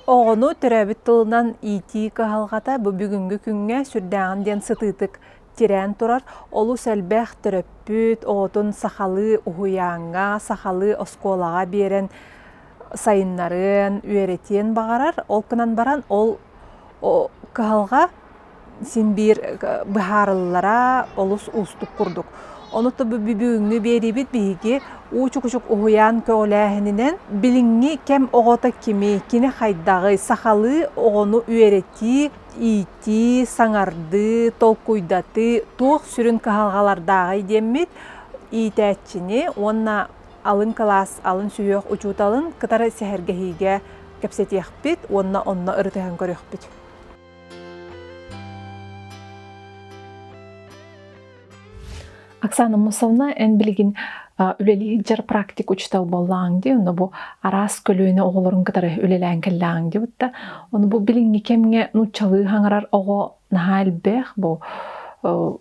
Оҕону төрөөбүт тылынан иитии кыһалҕата бу бүгүҥҥү күҥҥэ сүрдээҕин диэн сытыытык тирээн турар. Олус элбэх төрөппүт оҕотун сахалыы уһуйааҥҥа, сахалыы оскуолаҕа биэрэн сайыннарыан, үөрэтиэн баҕарар. Ол гынан баран ол кыһалҕа син биир быһаарыллара олус уустук курдук. Ону бүгүҥҥү биэриибит биһиги уу-чукучук уһуйаан көҕүлээһининэн билиҥҥи кэм оҕото кими, кини хайдаҕый, сахалыы оҕону үөрэтии, иитии, саҥардыы, толкуйдатыы туох сүрүн кыһалҕалардааҕый диэммит иитээччини уонна алын кылаас алын сүһүөх учууталын кытары сэһэргэһиигэ кэпсэтиэхпит уонна онно ырытыһан көрүөхпүт. Оксана Мусовна, эн билигин үлэлии сылдьар практик учуутал буоллаҕыҥ дии, онно бу араас көлүөнэ оҕолорун кытары үлэлээн кэллэҕиҥ дии бутта. Ону бу билиҥҥи кэмҥэ нууччалыы хаҥарар оҕо наһаа элбэх, бу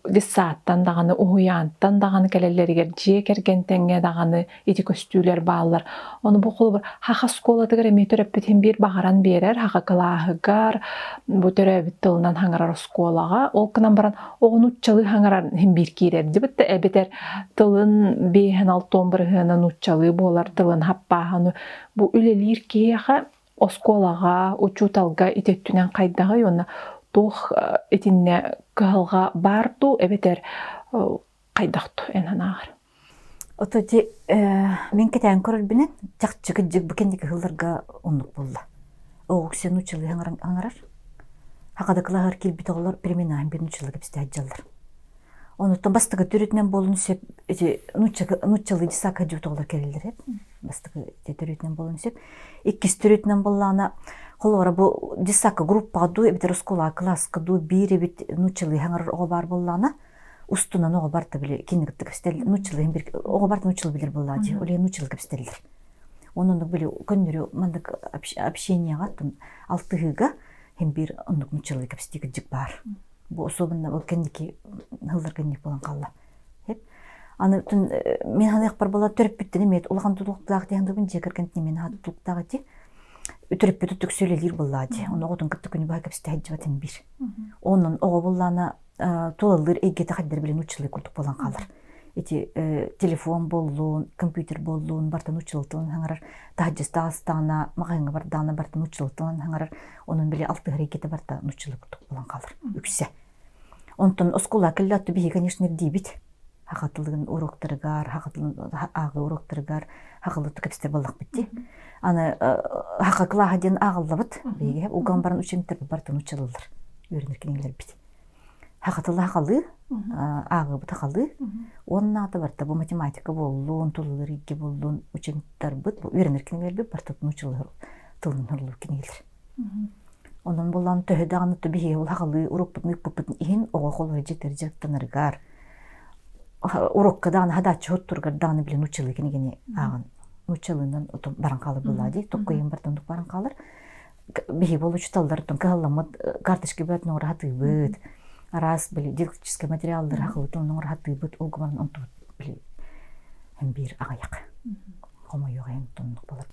детсадтан даҕаны, уһуйаантан даҕаны кэлэллэригэр дьиэ кэргэнтэҥҥэ даҕаны ити көстүүлэр бааллар. Ону бу холобур хаха оскуолатыгар эмиэ төрөппүтүн биир баҕаран биэрэр, хаха кылааһыгар бу төрөөбүт тылынан хаҥарар оскуолаҕа, ол гынан баран оҕону нууччалыы хаҥарар иһин биир киирэр дибит да эбэтэр тылын биэһин алтон бырыһыана нууччалыы буолар тылын хаппааһыны бу үлэлиир киһиэхэ оскуолаҕа, учууталга ити өттүнэн хайдаҕый уонна туох итиннэ кыһалҕа баар дуу эбэтэр хайдах дуу эн санааҕар? Ото ити мин кэтээн көрөрбүнэн чахчы кырдьык бу кэнники ыһылларга оннук буолла. Оҕуксен нууччалыы аҥарар. Хахада кылааһыгар киирбит оҕолор переменаһын биир нууччалыы кэпсэтэ сылдьаллар. Онуттан бастакы төрүтүнэн буолун сөп ити нууччалыы десака дьуут оҕолор кэлэллэр эбит. Бастакы төрүтүнэн буолун сөп. Иккис төрүтүнэн буоллаҕына холобура бу десака группаҕа дуу эбэтэр оскуолаҕа кылааска дуу биир эбит нууччалыы аҥарар оҕо баар буоллаҕына устунан оҕо барыта били кини кытта кэпсэтэллэр нууччалыы бир оҕо барыта нууччалыы билэр буоллаҕа дии ол иһин нууччалыы кэпсэтэллэр онон били көннөрү маннык общениеҕа алтыһыыга һин биир оннук нууччалыы кэпсэтии кырдьык баар бу особенно ол кэнники ыһыллар кэнник буолан хаалла аны мин ханыахпар була төрөппүттэн эмиэ улахан тутулуктаах диэн дубун дьиэ кэргэнтэн эмиэ наһаа тутулуктаах ити төрөппүтү түксү үлэлиир буоллаа дии ону оҕотун кытта күнү быһа кэпсэтэ сылдьыбатын биир онон оҕо буллаана тулалыыр эйгэтэ хайдары билин нууччалыы курдук буолан хаалар. Ити телефон буоллун, компьютер буоллун, барыта нууччалыы тылын хаҥарар, таһырдьа астаҕына, маҕаһыыҥҥа бардаҕына барыта нууччалыы тылын хаҥарар, онон били алтыһар эйгэтэ барыта нууччалыы курдук буолан хаалар үксэ. Онтон оскуола кэллэ биһиги, конечно, ирдиибит. Саха тылын уруоктарыгар, саха тылын ааҕыы уруоктарыгар сахалыы кэпсэтэр буоллахпыт дии. Аны саха кылааһа диэн ааҕыллабыт. Биһиги уган баран учебниктар барыта нууччалыыллар үөрэнэр кинигэлэрбит. Хахатылы хахалыы, ааҕыыбыт хахалыы. Уонна барыта бу математика буоллун, тулалыыр илгэ буоллун, учебниктарбыт, бу үөрэнэр кинигэлэрбит барыта нууччалыы тылын харлыыр кинигэлэр. Онон булан төһө даҕаны биһиги ол хахалыы урукпутун ыыппыппытын иһин оҕо холуйа дьиэтэр дьарыктанарыгар урукка даҕаны хадааччы хоттуругар даҕаны билин нууччалыы кинигэни ааҕан нууччалыынан отон баран хаалар буоллаа дии токкуйун барытын баран хаалар биһи бол учуталлартан кыһалламмыт карточка бөтүн оҥоро сатыыбыт араас били дидактическай материаллары хахылытын оҥоро сатыыбыт ол гынан онтубут били биир аҕыйах хомойуох иһин тоннук болар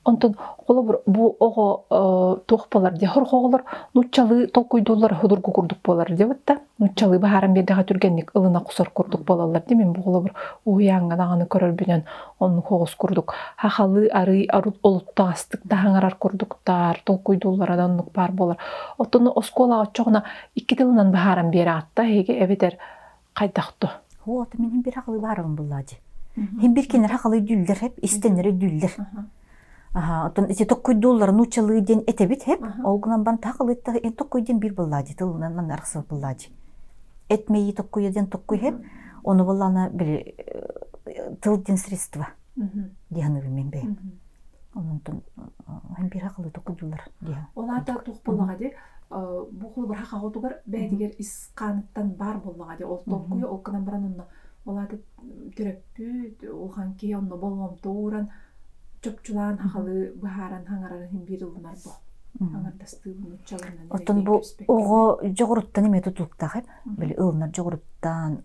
Онтон холобур бу оҕо туох буолар дии сорох оҕолор нууччалыы толкуйдууллар судургу курдук буолар диэбит да нууччалыы быһааран биэрдэххэ түргэнник ылына охсор курдук буолаллар дии мин бу холобур уһуйааҥҥа даҕаны көрөрбүнэн оннук оҕус курдук хахалыы арый олуттаҕастык да хаҥарар курдуктар толкуйдууллара да оннук баар буолар оттон оскуолаҕа оччоҕуна икки тылынан быһааран биэрэҕит да эһиги эбэтэр хайдах то Вот мин хим бир хахалыы баарабын буллаа дии. Хим бир кинилэр хахалыы дүүллэр хэп, истэннэри дүүллэр. Аха, оттон ити токкуйдууллар нууччалыы диэн этэбит хэп. Ол гынан бан тахалыытта эн токкуй диэн биир буллаа дии, тылынан манна арахсыбат буллаа дии. Эт мэйии токкуйа диэн токкуй хэп. Ону буллаана били тыл диэн средство дии саныыбын мин бэйэм. Онтон эн биир хахалыы токкуйдууллар дии. Ол аата туох буоллаҕа дии бу холобур хахаҕытыгар бэйэтигэр ис хааныттан баар буоллаҕа дии ол толкуйу ол гынан баран онно ол аата төрөппүт улахан киһи онно болҕомто ууран чопчулаан хахалыы быһааран хаҥарарын иһин биир ылынар бу аҥардастыыбын нууччаларынан Оттон бу оҕо дьоҕуруттан эмиэ тутулуктаах били ылынар дьоҕуруттан.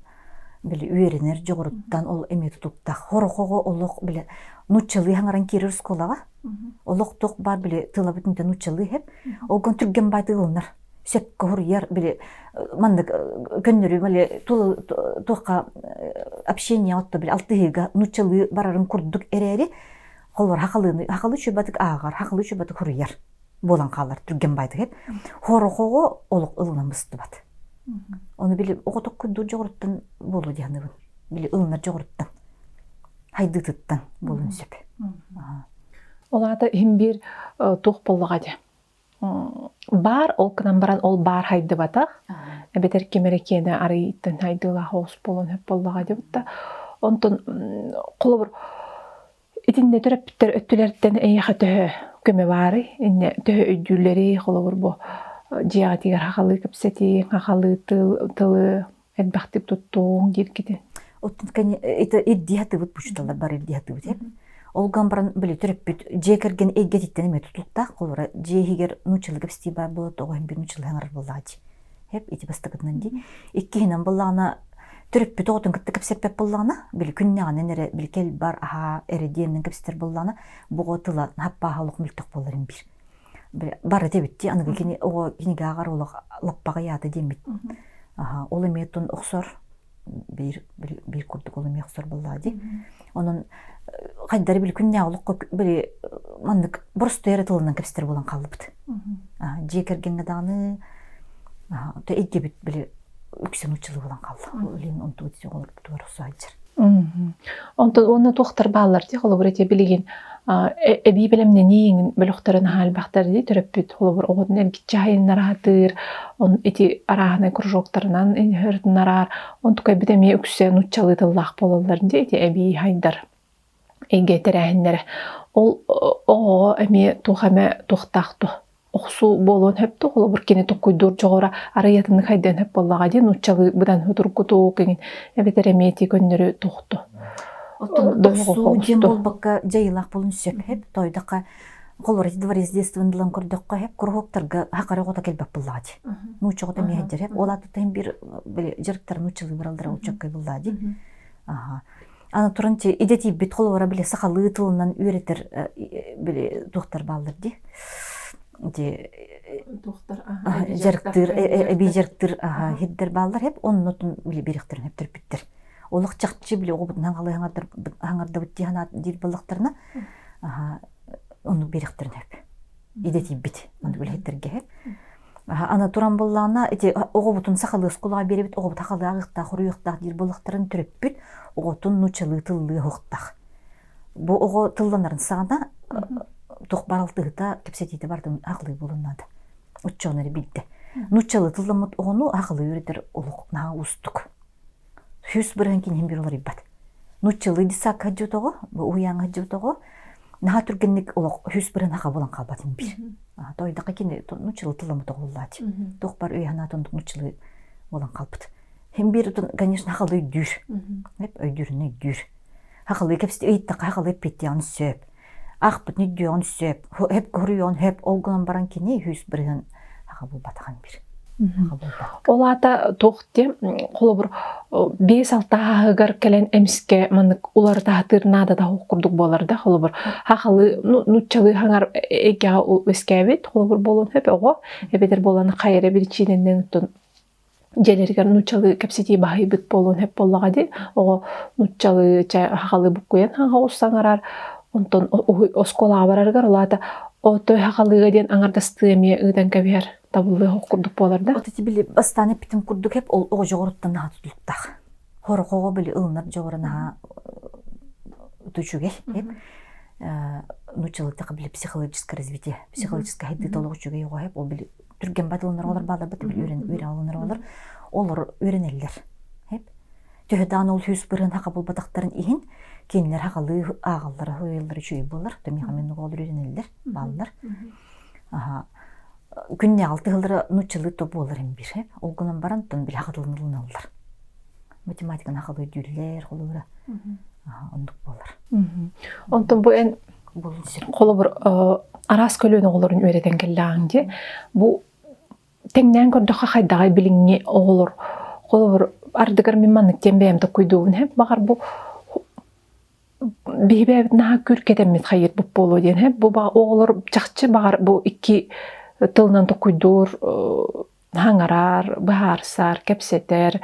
Били үөрэнэр дьоҕуруттан ол эмиэ тутуктаах. Хорохоҕо олох били нууччалыы хаҥаран киирэр оскуолаҕа. Олох туох баар били тылабыт ньүтэ нууччалыы иһэр. Ол гон түргэн баайдык ылынар. Сөпкө хоруйар били маннык көннөрү били туохха общение отто били алтыһыыга нууччалыы барарын курдук эрээри холор хахалыыны хахалы чубатык ааҕар, хахалы чубатык хоруйар буолан хаалар түргэн баайдык. Хорохоҕо олох ылынан быстыбат. Ону били оҕотох курдук дьоҕуруттан буолуо дии саныыбын. Били ылынар дьоҕуруттан, хайдыытыттан буолуон сөп. Ол аата иһин биир туох буоллаҕа дии. Баар ол гынан баран ол баар хайдыбатах. Эбэтэр ким эрэ киэнэ арыйыттан хайдыылаах оҕус буолуон сөп буоллаҕа дии бутта. Онтон холобур Итиннэ төрөппүттэр өттүлэриттэн эйиэхэ төһө көмө баарый? Иннэ төһө өйдүүллэрий? Холобур, бу дьиэҕитигэр хахалыы кэпсэтии, хахалыы тыл, тылы элбэхтик туттуоҥ дииргитин. Оттон это ирдии сатыыбыт учууталлар бары ирдии сатыыбыт эп. Ол гынан баран били төрөппүт дьиэ кэргэн эйгэтиттэн эмиэ тутулуктаах холобура дьиэ иһигэр нууччалыы кэпсэтии баар буолар тоҕо иһин биир нууччалыы саҥарар буоллаҕа дии. Эп ити бастакытынан дии. Иккиһинэн буоллаҕына төрөппүт оҕотун кытта кэпсэппэт буоллаҕына, били күннэҕинэн эрэ били кэл бар аһаа эрэ диэнинэн кэпсэтэр буоллаҕына, бу оҕо тыла хаппааһа олох мөлтөх буоларын биир. Бары этэбит дии, аныгы кини оҕо кинигэ ааҕар олох лаппаҕа яата диэммит. Аха, ол эмиэ тун охсор биир биир курдук ол эмиэ охсор буоллаҕа дии. Онон хайдары били күннээҕи олоххо били маннык боростуой эрэ тылынан кэпсэтэр буолан хааллыбыт. Дьиэ кэргэҥҥэ даҕаны эйгэбит били үксэ нууччалыы буолан хаалла. Илин онтубут оҕолорбутугар сылдьар. Онтон уонна туохтар бааллар дии холобур ити билигин эбии бэлэмнэнии бөлөхтөрүн аһаа элбэхтэр дии төрөппүт холобур оҕотун эргиччи аһайыннараатыыр он ити арааһынай кружоктарынан иһэртинараар онтукайбыт эмиэ үксэ нууччалыы тыллаах буолаллар дии ити эбии хайдар эйгэ тэрээһиннэрэ ол оҕоҕо эмиэ туох эмэ туохтаах дуо охсуу буолуон сөп дуо холобур кини толкуйдуур дьоҕура арыйатыннык хайдыан сөп буоллаҕа дии нууччалыы быдан судургутук иҥин эбэтэр эмиэ ити көннөрү туохту Оттон охсуу диэн буолбакка дьайыылаах буолун сөп хэп тойдохха холобур дворец детствын дылан көрдөххө хэп куруһуоктарга хакары оҕото кэлбэт буоллаҕа дии нуучча оҕото эмиэ сылдьар хэп ол аатыттан биир дьарыктар нууччалыы бараллара учуоккай буоллаҕа дии аха Аны туран идэтийбит холобура били сахалыы тылынан үөрэтэр били туохтар бааллар дии. Ити дьарыктыыр эбии дьарыктыыр хирдэр бааллар хеп оннотун били бириэхтэрин хептөрпүттэр. Олох чахчы били оҕобутун хаҥалыы хаҥардабыт дии санаат диир буоллахтарына оннук бириэхтэрин хеп идэтийбит оннук үлэһиттэргэ хеп. Аны туран буоллаҕына, ити оҕобутун сахалыы оскуолаҕа биэрэбит, оҕобут сахалыы ааҕыахтаах, хоруйуохтаах диир буоллахтарын төрөппүт оҕотун нууччалыы тыллыы оһохтоох. Бу оҕо тылланарын саҕана туох баар алтыһыта, кэпсэтиитэ барытын сахалыы буолуон наада. Оччоҕуна эрэ билдэ. Нууччалыы тылламмыт оҕону сахалыы үөрэтэр олох наһаа уустук. 100% киниһин биир уларыйбат. Нууччалыы детсадка сылдьыбыт оҕо, бу уһуйааҥҥа сылдьыбыт оҕо наһаа түргэнник олох 100% хаха буолан хаалбатын биир. Тойдохо кини нууччалыы тылламмыт оҕоллааччы. Туох бар өй санаатын нууччалыы буолан хаалбыт. Хим биир конечно хахалы өйдүүр. Өйдүүрүн өйдүүр. Хахалы кэпсити ыйыттахха хахалы эппиэттиэҕин сөп. Аахпытын өйдүөҕүн сөп, хөп хоруйуоҕун хөп, ол гынан баран кини 100% аҕа буолбатаҕын биир. Ол аата туох диэ холобур 5-6 ааһыгар кэлэн эмискэ маннык уларытаатыыр наадата суох курдук буолар да холобур хахалы нууччалыы хаҥар эйгэҕэ үөскээбит холобур буолуон сөп оҕо эбэтэр буолан хайа эрэ биричиинэнэн оттон дьиэлэригэр нууччалыы кэпсэтии баһыйбыт буолуон сөп буоллаҕа дии. Оҕо нууччалыы чэ сахалыы буккуйан оҕус саҥарар, онтон оскуолаҕа барарыгар ол аата отой сахалыыга диэн аҥардастыы эмиэ ыытан кэбиһэр табыллыах ох курдук буолар да. Вот эти били бастаан эппитим курдук эп ол оҕо дьоҕуруттан наһаа тутулуктаах. Хорохоҕо били ылынар дьоҕура наһаа үчүгэй. Эп нууччалыктаха били психологическое развитие, психологическое хайдыыта олох үчүгэй оҕо эп ол били түргэн батылынар оҕолор бааларбыт үөрэн үөрэх ылынар оҕолор олор үөрэнэллэр. Эп төһө даҕаны ол сүүс бырыһын хаха булбатахтарын иһин кинилэр хахалыы ааҕаллара хуйаллара үчүгэй буолар. Томиха мен оҕолор үөрэнэллэр бааллар. Аха күннээҕи алтыһылара нууччалыы то буолар им бир. Ол гынан баран тон били хахатылын ылыналлар. Математиканы хахалыы өйдүүллэр холобура. Оннук буолар. Онтон бу эн холобур араас көлүөнэ оҕолорун үөрэтэн кэллэҕиҥ дии. Бу тэҥнээн көрдөххө хайдаҕай билиҥҥи оҕолор. Холобур, ардыгар мин маннык диэн бэйэм токкуйдуубун һэп баҕар бу биһи бэйэбит наһаа күркэтэммит хайыырбыт буолуо диэн һэп бу оҕолор чахчы баҕар бу икки тылынан токкуйдуур хаҥарар, быһаарсар, кэпсэтэр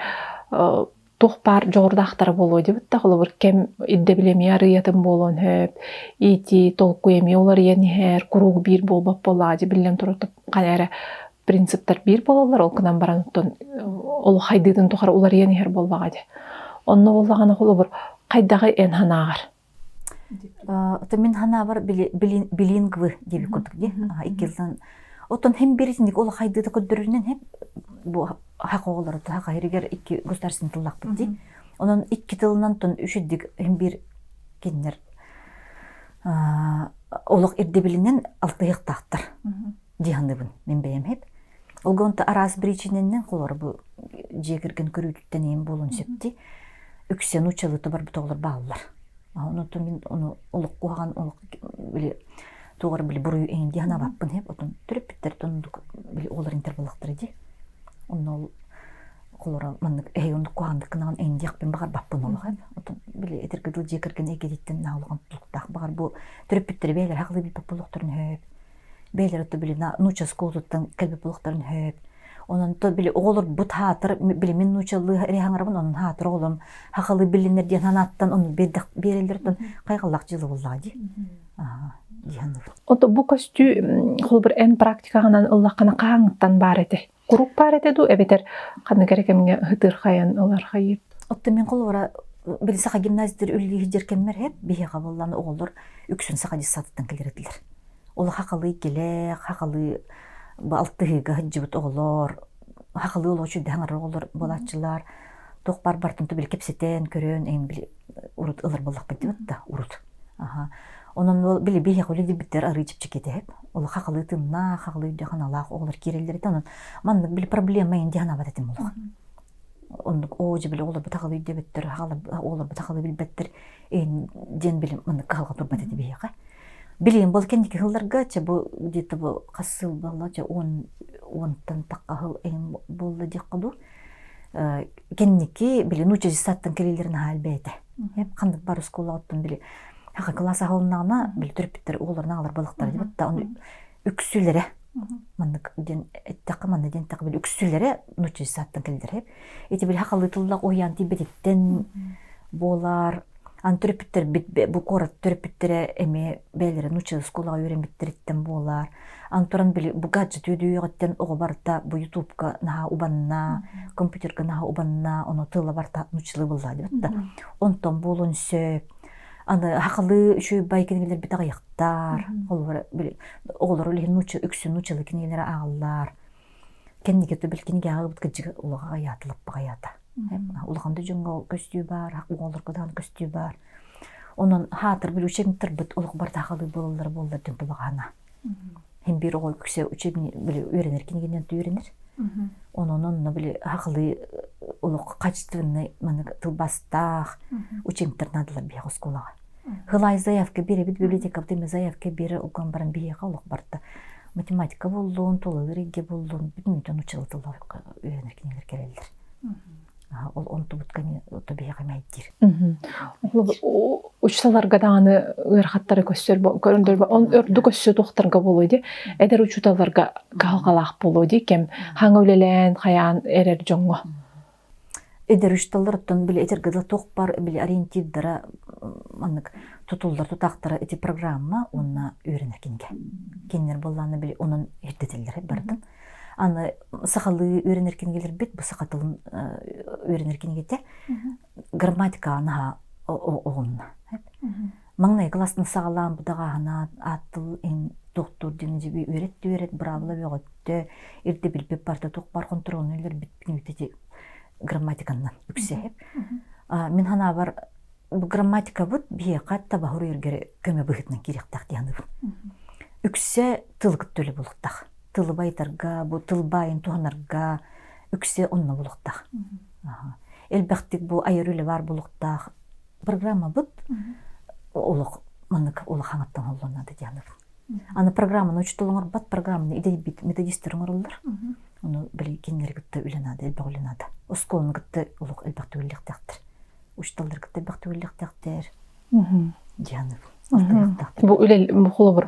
туох баар дьоҕурдаахтара буолуо диэбит да холобур кэм ирдэбил эмиэ арыйатын буолуон сөп иитии толкуй эмиэ уларыйан иһэр куруук биир буолбат буоллаҕа дьэ биллэн турар хайа эрэ принциптэр биир буолаллар ол гынан баран оттон олох хайдыытын тухары уларыйан иһэр буоллаҕа дии онно буоллаҕына холобур хайдаҕый эн санааҕар Оттон мин санаабар билингвы диэбит курдук дии. Иккилтэн оттон хем бир итинник ол хайдыыта көрдөрөрүнэн хеп бу хак оҕолору хака хэригэр икки государственный тыллаахпыт дии. Онон икки тылынан тон үчүддик хем бир кинилэр олох ирдэбилинэн алтыһыахтаахтар дии саныыбын мин бэйэм хеп. Ол онто араас причинэннэн холор бу дьиэ кэргэн көрүүтүттэн иһин буолуон сөп дии. Үксэ нууччалыыта барбыт оҕолор бааллар. Онон мин ону олох куһаҕан олох били туох эрэ били буруйу эҥин дии санаабаппын иһип отон төрөппүттэр оннук били оҕолор интерваллахтара дии. Онно ол холоро маннык эһиги оннук куһаҕаннык гынаҕын эҥин диэхпин баҕарбаппын олох эб. Отон били этэргэ дылы дьиэ кэргэн эйгэтиттэн наһаа улахан тутулуктаах баҕар бу төрөппүттэри бэйэлэрэ хахлыы билбэт буолуохтарын сөп. Бэйэлэрэ то били нуучча оскуолатыттан кэлбит буолуохтарын сөп. Онон то били оҕолорбут хаатыр били мин нууччалыы эрэ хаҥарабын онон хаатыр оҕолорум хахалы билиннэр диэн санааттан ону биэрэллэртэн хайҕаллаах дьыала буоллаҕа дии. Дии саныыбын. Ото бу көстүү холобур эн практикаҕынан ыллаххына хаһааҥҥыттан баар этэ? Куруук баар этэ дуу эбэтэр ханнык эрэ кэмҥэ ытырхайан ылар хайыыр? Оттон мин холобура били саха гимназиятыгар үлэлии сылдьар кэммэр һэп биһиэхэ буоллаан оҕолор үксүн саха детсадыттан кэлэр этилэр. Ол хахалыы кэлэ, хахалыы алтыһыыга сылдьыбыт оҕолор, хахалыы олох үчүгэй хаҥарар оҕолор буолааччылар, туох баар бартын били кэпсэтэн, көрөн, эҥин били урут ылар буоллахпыт дии да урут. Аха. Онон ол били биһиэхэ үлэлиирбиттэр арыы чэпчэки этэ. Ол хахалыы тыннаах, хахалыы өйдөөх аналаах оҕолор киирэллэр этэ. Онон маннык били проблема эҥин дии санаабат этим олох. Оннук оо дьэ били оҕолорбут хахалыы өйдөөбөттөр, оҕолорбут хахалыы билбэттэр диэн били маннык кыһалҕа турбат этэ биһиэхэ. Билигин бұл кэнники сылларга чэ бу где-то бу хас сыл буолла чэ он уонтан тахха сыл эҥин буолла диэххэ дуу кэнники били нуучча дьыссааттан кэлиилэрин аһаа элбээтэ. Ханнык бар оскуолаҕыттан били хаха кылаас аһылыннаҕына били төрөппүттэр оҕолорун аҕалар балыктара диэбит да ону үксүлэрэ маннык диэн эттэххэ манна диэн эттэххэ били үксүлэрэ нуучча дьыссааттан кэллэр ити били хахалыы тыллаах уһуйаан тиийбэтиттэн буолар Аны төрөппүттэрбит бу куорат төрөппүттэрэ эмиэ бэйэлэрэ нуучча оскуолаҕа үөрэммиттэриттэн буолар. Аны туран били бу гаджет үөдүйүөҕүттэн оҕо барыта бу ютубка наһаа убанна, компьютерга наһаа убанна, ону тыла барыта нууччалыы буолла диэбит да. Онтон буолуон сөп. Аны хахалыы үчүгэй бай кинигэлэрбит аҕыйахтар. Холобура били оҕолор билигин нуучча үксүн нууччалыы кинигэлэри ааҕаллар. Кэнники бил кинигэ ааҕыбыт кырдьыга улаҕа аҕыйаата, лаппа аҕыйаата. Улахан да дьоҥҥо көстүү баар, оҕолорго даҕаны көстүү баар. Онон хаатыр били учебниктарбыт олох бардаахалыы буолаллара буоллар диэн булаҕаана. Хин биир оҕо үксэ учебник били үөрэнэр кинигинэн үөрэнэр. Онон онно били хахалыы олох качественный маннык тылбастаах учебниктар наадалар биһиэхэ оскуолаҕа. Хылай заявка биэрэбит библиотекабыт эмэ заявка биэрэ уган баран биһиэхэ олох барда. Математика буоллун, тулалыыр эйгэ буоллун, бүтүннүүтүн учуутал тыллар үөрэнэр кинилэр кэлэллэр. Ол онтубут то биһиэхэ мэйдиир. Учууталларга даҕаны ыарахаттары көстөр көрөндөр он өрдүк өссө туохтарга буолуо дии эдэр учууталларга кыһалҕалаах буолуо дии кэм хаҥа үлэлээн хайаан эрэр дьоҥҥо Эдэр учууталлар оттон били этэргэ дылы туох бар били ориентирдара маннык тутуллар тутаахтара ити программа уонна үөрэнэр кинигэ. Кинилэр буоллаҕына били онон ирдэтэллэр барытын. Аны сахалыы үөрэнэр кинигэлэрбит бу саха тылын үөрэнэр кинигэтэ грамматикаҕа наһаа оҕунна. Маҥнайгы кылаастан саҕалаан бу даҕааһына аат тыл ин туохтуур диэн дьиби үөрэт үөрэт быраабыла бөҕөттө ирдэбилбит барыта туох бар хонтуруолун өлөрбүт ити грамматиканнан үксэһип. Мин санаабар бу грамматикабыт биһиэхэ таба суруйарга көмө быһыытынан киириэхтээх дии саныыбын. Үксэ тылы кытта үлэ буолуохтаах. Тылы байытарга, бу тыл баайын туһанарга үксэ онно буолуохтаах. Элбэхтик бу айар үлэ баар буолуохтаах. Программабыт олох маннык улахаҥыттан холлоннаада дии саныыбын. Аны программаны учуутал оҥорбот, программаны идэйбит методистар оҥороллор. Ону били кинилэри кытта үлэ наада, элбэх үлэ наада. Оскуоланы кытта олох элбэх түгүллэхтээхтэр. Учууталлары кытта элбэх түгүллэхтээхтэр. Дьаанып. Бу үлэ холобур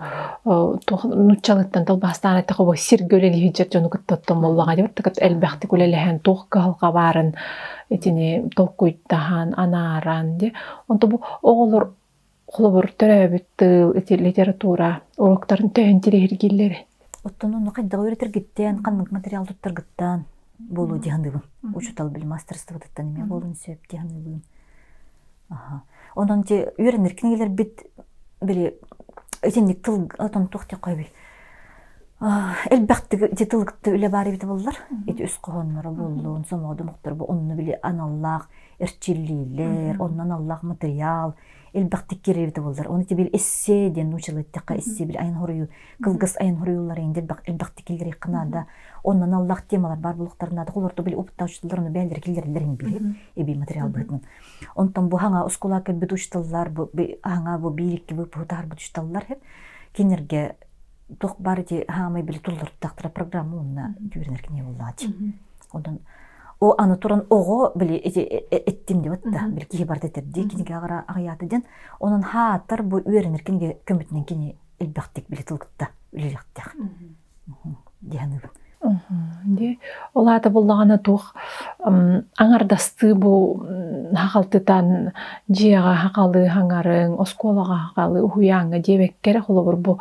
туох нуччалыттан тылбаастаан эттэххэ бу сиргэ үлэлиһи дьону кытта оттон буоллаҕа дии баттакат элбэхтик үлэлэһэн туох кыһалҕа баарын итини толкуйдаһан анааран дии онто бу оҕолор холобур төрөөбүт тыл ити литература уроктарын төһөн тириһиргииллэри Оттон ону хайдах үөрэтэргиттэн, ханнык материал туттаргыттан буолуо дии саныыбын. Учуутал били мастерствотыттан эмиэ буолуон сөп дии саныыбын. Онон ти үөрэнэр кинигэлэрбит били итинник тыл отон туох диэххэ эбий элбэхтик ити тылыкты үлэ баар эбитэ буоллар ити үс хоһоонноро буоллун сомоҕо домохторо бу онно били аналлаах эрчиллиилэр онно аналлаах материал элбэхтик киирэр эбитэ буоллар ону ити били эссе диэн нуучалыы эттэххэ эссе били айан хоруйу кылгас айан хоруйуллар инде элбэхтик киллэриэххэ наада онно аналлаах темалар баар буолуохтарын наада холорто били опыттаах учууталлар ону бээлэрэ киллэрэллэр иһин били эбии материал быһыытынан Онтон бу хаҥа оскуола кэлбит учууталлар, бу хаҥа бу биир-икки выпуһу таһарбыт учууталлар кинилэргэ туох баар ити хаамай били туллуртахтара программа уонна үөрэнэр кинигэ буоллааччы. Онтон о аны туран оҕо били ити эттим диэбит да били киһи барда этэрдии кинигэ аҕара аҕыйаата диэн онон хаатар бу үөрэнэр кинигэ көмөтүнэн кини элбэхтик били тылгытта үлэлиэхтээх. Дии саныыбын. Дии. Ол аата буллаҕына туох аҥардастыы бу хахалтытан дьиэҕэ хахалыы хаҥарыҥ, оскуолаҕа хахалыы уһуйааҥҥа диэбэккэ эрэ холобур бу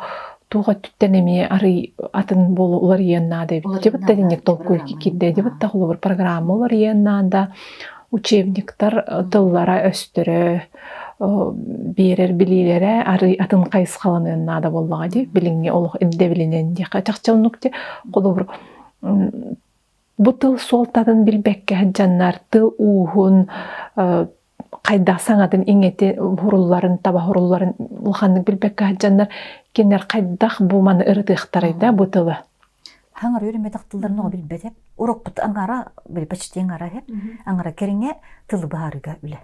туох өттүттэн эмиэ арый атын буолу уларыйыан наада эбит. Дьэ бытта итинник толкуй киирдэ. Дьэ бытта холобур программа уларыйыан наада, учебниктар тыллара-өстөрө биэрэр билиилэрэ арый атын хайысхаланыан наада буоллаҕа дии билиҥҥи олох ирдэбилинэн диэххэ чахчы оннук дии холобур бу тыл суолтатын билбэккэ сылдьаннар тыл ууһун хайдах саҥатын иҥэти хурулларын таба хурулларын улаханнык билбэккэ сылдьаннар кинилэр хайдах бу маны ырытыахтарай да бу тылы Хаҥар үөрэммэтэх тылларын оҕо билбэт эп. Урукпут аҥара, били почти аҥара эп. Аҥара кэриҥэ тылы быһаарыыга үлэ.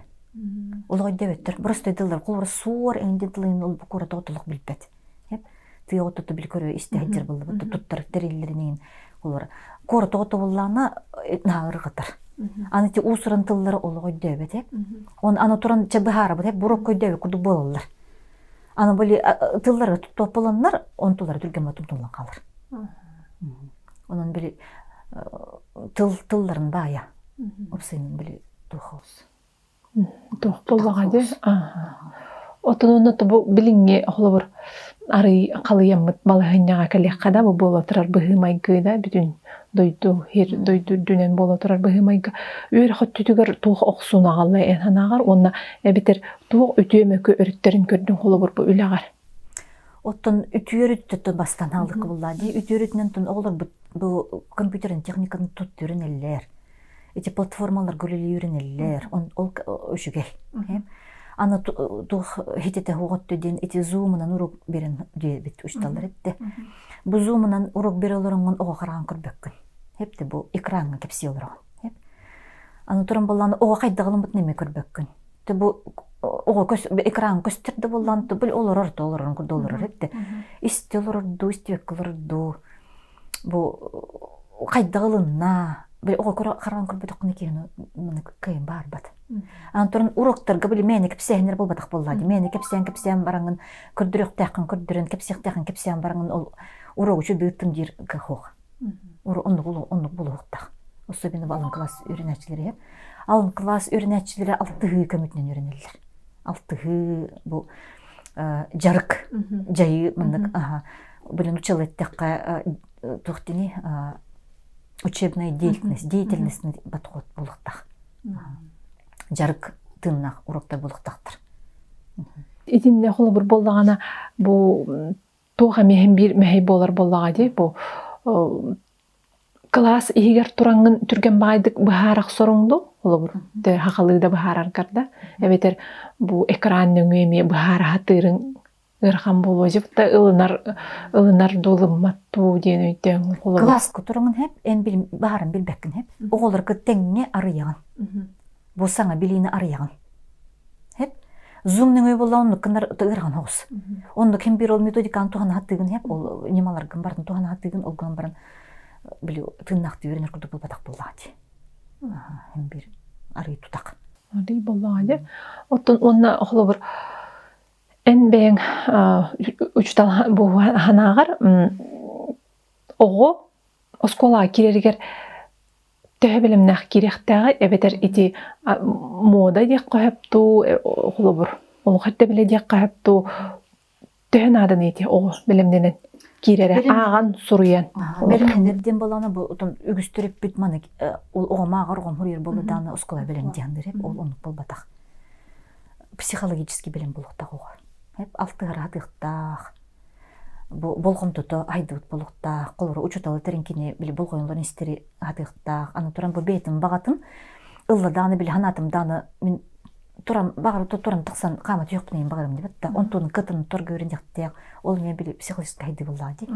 Олох өйдөөбөттөр. Простой тыллар холобура суор эҥин тылын ол куорат оҕото билбэт. Эп. Тыа оҕото били көрө истэ сылдьар буоллабыт туттар тэриллэринин холобура куорат оҕото буоллаҕына наһаа ырҕатар. Аны ти уус-уран тыллары олох өйдөөбөт эп. Он аны туран чэ быһаарабыт эп бурокко өйдөөбөт курдук буолаллар. Аны били тыллары туттуоппаланнар, онтулара түргэн тутуллан хаалар. Онон били тыл тылларын баайа. Опсайынан били туох Туох буоллаҕа дии. Отон онно бу билиҥҥи холобур арый халыйаммыт балаһыанньаҕа кэлиэххэ да бу буола турар быһыы-майгы да бүтүн дойду сир дойду үрдүнэн буола турар быһыы-майгы үөрэх өттүтүгэр туох охсууну аҕалла эн санааҕар уонна эбэтэр туох үтүө мөкү өрүттэрин көрдүҥ холобур бу үлэҕэр? Оттон үтүө өрүттүттэн бастан хааллыкка буллаа дии. Үтүө өрүтүнэн тон оҕолорбут бу компьютерын техникатын туттуурун эллэр. Ити платформаларга үлэлиирин эллэр. Он ол үчүгэй. Аны туох хитете хуотту диэн ити зумунан уруок берен диэбит учталлар этте. Бу зумунан уруок бере олороҥҥун оҕо хараҕын көрбөккүн. Хепте бу экраҥҥа кэпсии олороҕун. Аны туран боллааны оҕо хайдах ылыммытын эмиэ көрбөккүн. Те бу оҕо көс экран көстөр да буоллаан бил олорор да олорорун курдук олорор этте. Исти олорор дуу, истибэккэ олорор дуу. Бу хайдах ылынна. Били оҕо хараҕын көрбөтөххүнэ киһини маны кыайан баарбат. Аны туран уроктарга били мээнэ кэпсээһиннэр буолбатах буоллаа дии. Мээнэ кэпсээн кэпсээн бараҥын көрдөрүөхтээххин көрдөрөн кэпсиэхтээххин кэпсээн бараҥын ол урогу үчүгэй диир кыах Оннук оннук буолуохтаах. Особенно алын класс үөрэнээччилэрэ. Алын класс үөрэнээччилэрэ алтыһыы көмөтүнэн үөрэнэллэр. Алтыһыы бу дьарык, дьайыы маннык блин учил эттэххэ туох дини учебная деятельность, деятельностный подход буолуохтаах. Дьарык тыыннаах уроктар буолуохтаахтар. Итиннэ холобур буоллаҕына бу туох эмиэ биир мэһэй буолар буоллаҕа дии бу кылаас иһигэр тураҥҥын түргэн баайдык быһаара охсоруҥ дуу холобур хахалыы да быһаараргар да эбэтэр бу экран нөҥүө эмиэ быһаара сатыырыҥ ыарахан буолуо дьэ ылынар ылынар дуу ылыммат дуу диэн өйдөөн холобур кылааска тураҥын хэп эн баһарын билбэккин хэп оҕолорго тэҥҥэ арыйаҕын бу саҥа билиини арыйаҕын Хэп. Zoom нөҥүө буолла оннук гынар ыарахан оҕус. Оннук ким биир ол методиканы туһана сатыыгын хэп, ол ньымаларгын барын туһана сатыыгын, ол гынан баран били тыыннаахтыы үөрэнэр курдук буолбатах буоллаҕа дии. Хим биир арый тутах. Арый буоллаҕа дии. Оттон уонна холобур эн бэйэҥ учутал бу ханааҕар оҕо оскуолаҕа киирэригэр төһө бэлэмнээх киириэхтээҕий эбэтэр ити муода диэххэ сөп дуу, холобур, олох эрдэ диэххэ сөп дуу, төһө нааданый ити оҕо бэлэмнэнэн киирэрэ, ааҕан, суруйан? Бэлэмнэнэр диэн буоллаҕына бу отон үгүс төрөппүт маны ол оҕом ааҕар оҕом суруйар буолла даҕаны оскуола бэлэм диэн ол оннук буолбатах. Психологически бэлэм буолуохтаах оҕо. Алтыһара сатыахтаах, бу болҕомтото айдыбыт буолуохтаах, холобура учууталы тэрин кини били болҕойоллорун истэри сатыахтаах, аны туран бу бэйэтин баҕатын ылла даҕаны били санаатым даҕаны мин туран баҕар туран тахсан хаама түһүөхпүн иһин баҕарым диэбит да онтун кытын торга үөрэнэхтээх ол эмиэ били психологическай хайдыы буоллаҕа дии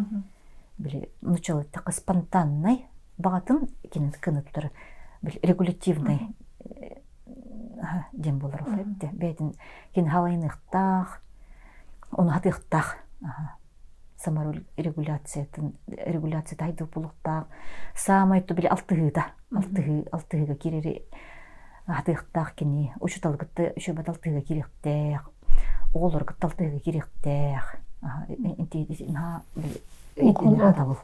били нуччалыы эттэххэ спонтаннай баҕатын кини кыны тутар били регулятивный диэн буолар ол эбит бэйэтин кини халайыныахтаах Ону хатыахтаах саморегуляциятын регуляцията хайдах буолуохтаах саамай то били алтыһыыта алтыһыы алтыһыыга киирэри хатыахтаах кини учууталы кытта үчүгэйбэт алтыһыыга киириэхтээх оҕолору кытта алтыһыыга киириэхтээх хатабыл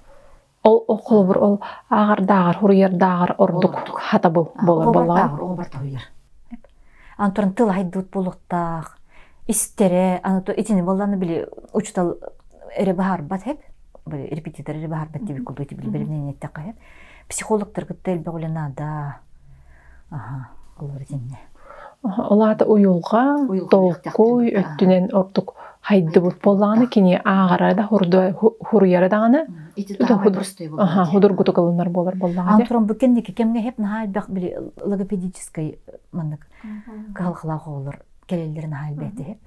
Ол холобур ол ааҕардааҕар хуруйардааҕар ордук хатабыл буолар буоллаҕа. Оҕо барыта суруйар. Аны туран тыл айдыбыт буолуохтаах, истэрэ, аны итини буоллаҕына били учуутал эрэ баһаарбат эп, били репетитор эрэ баһаарбат диэбит курдук ити били бэлэмнэнэн эттэххэ эп. Психологтар кытта элбэх үлэ наада. Аха, олор итиннэ. Ол аата уйулҕа, толкуй өттүнэн ордук хайдыбыт буоллаҕына кини ааҕара да хуруйара даҕаны худургутук ылынар буолар буоллаҕа. Ан туран бу кэнники кэмҥэ хеп наһаа элбэх били логопедическай маннык кыһалҕалаах оҕолор кэлэллэрин наһаа элбээтэ хеп.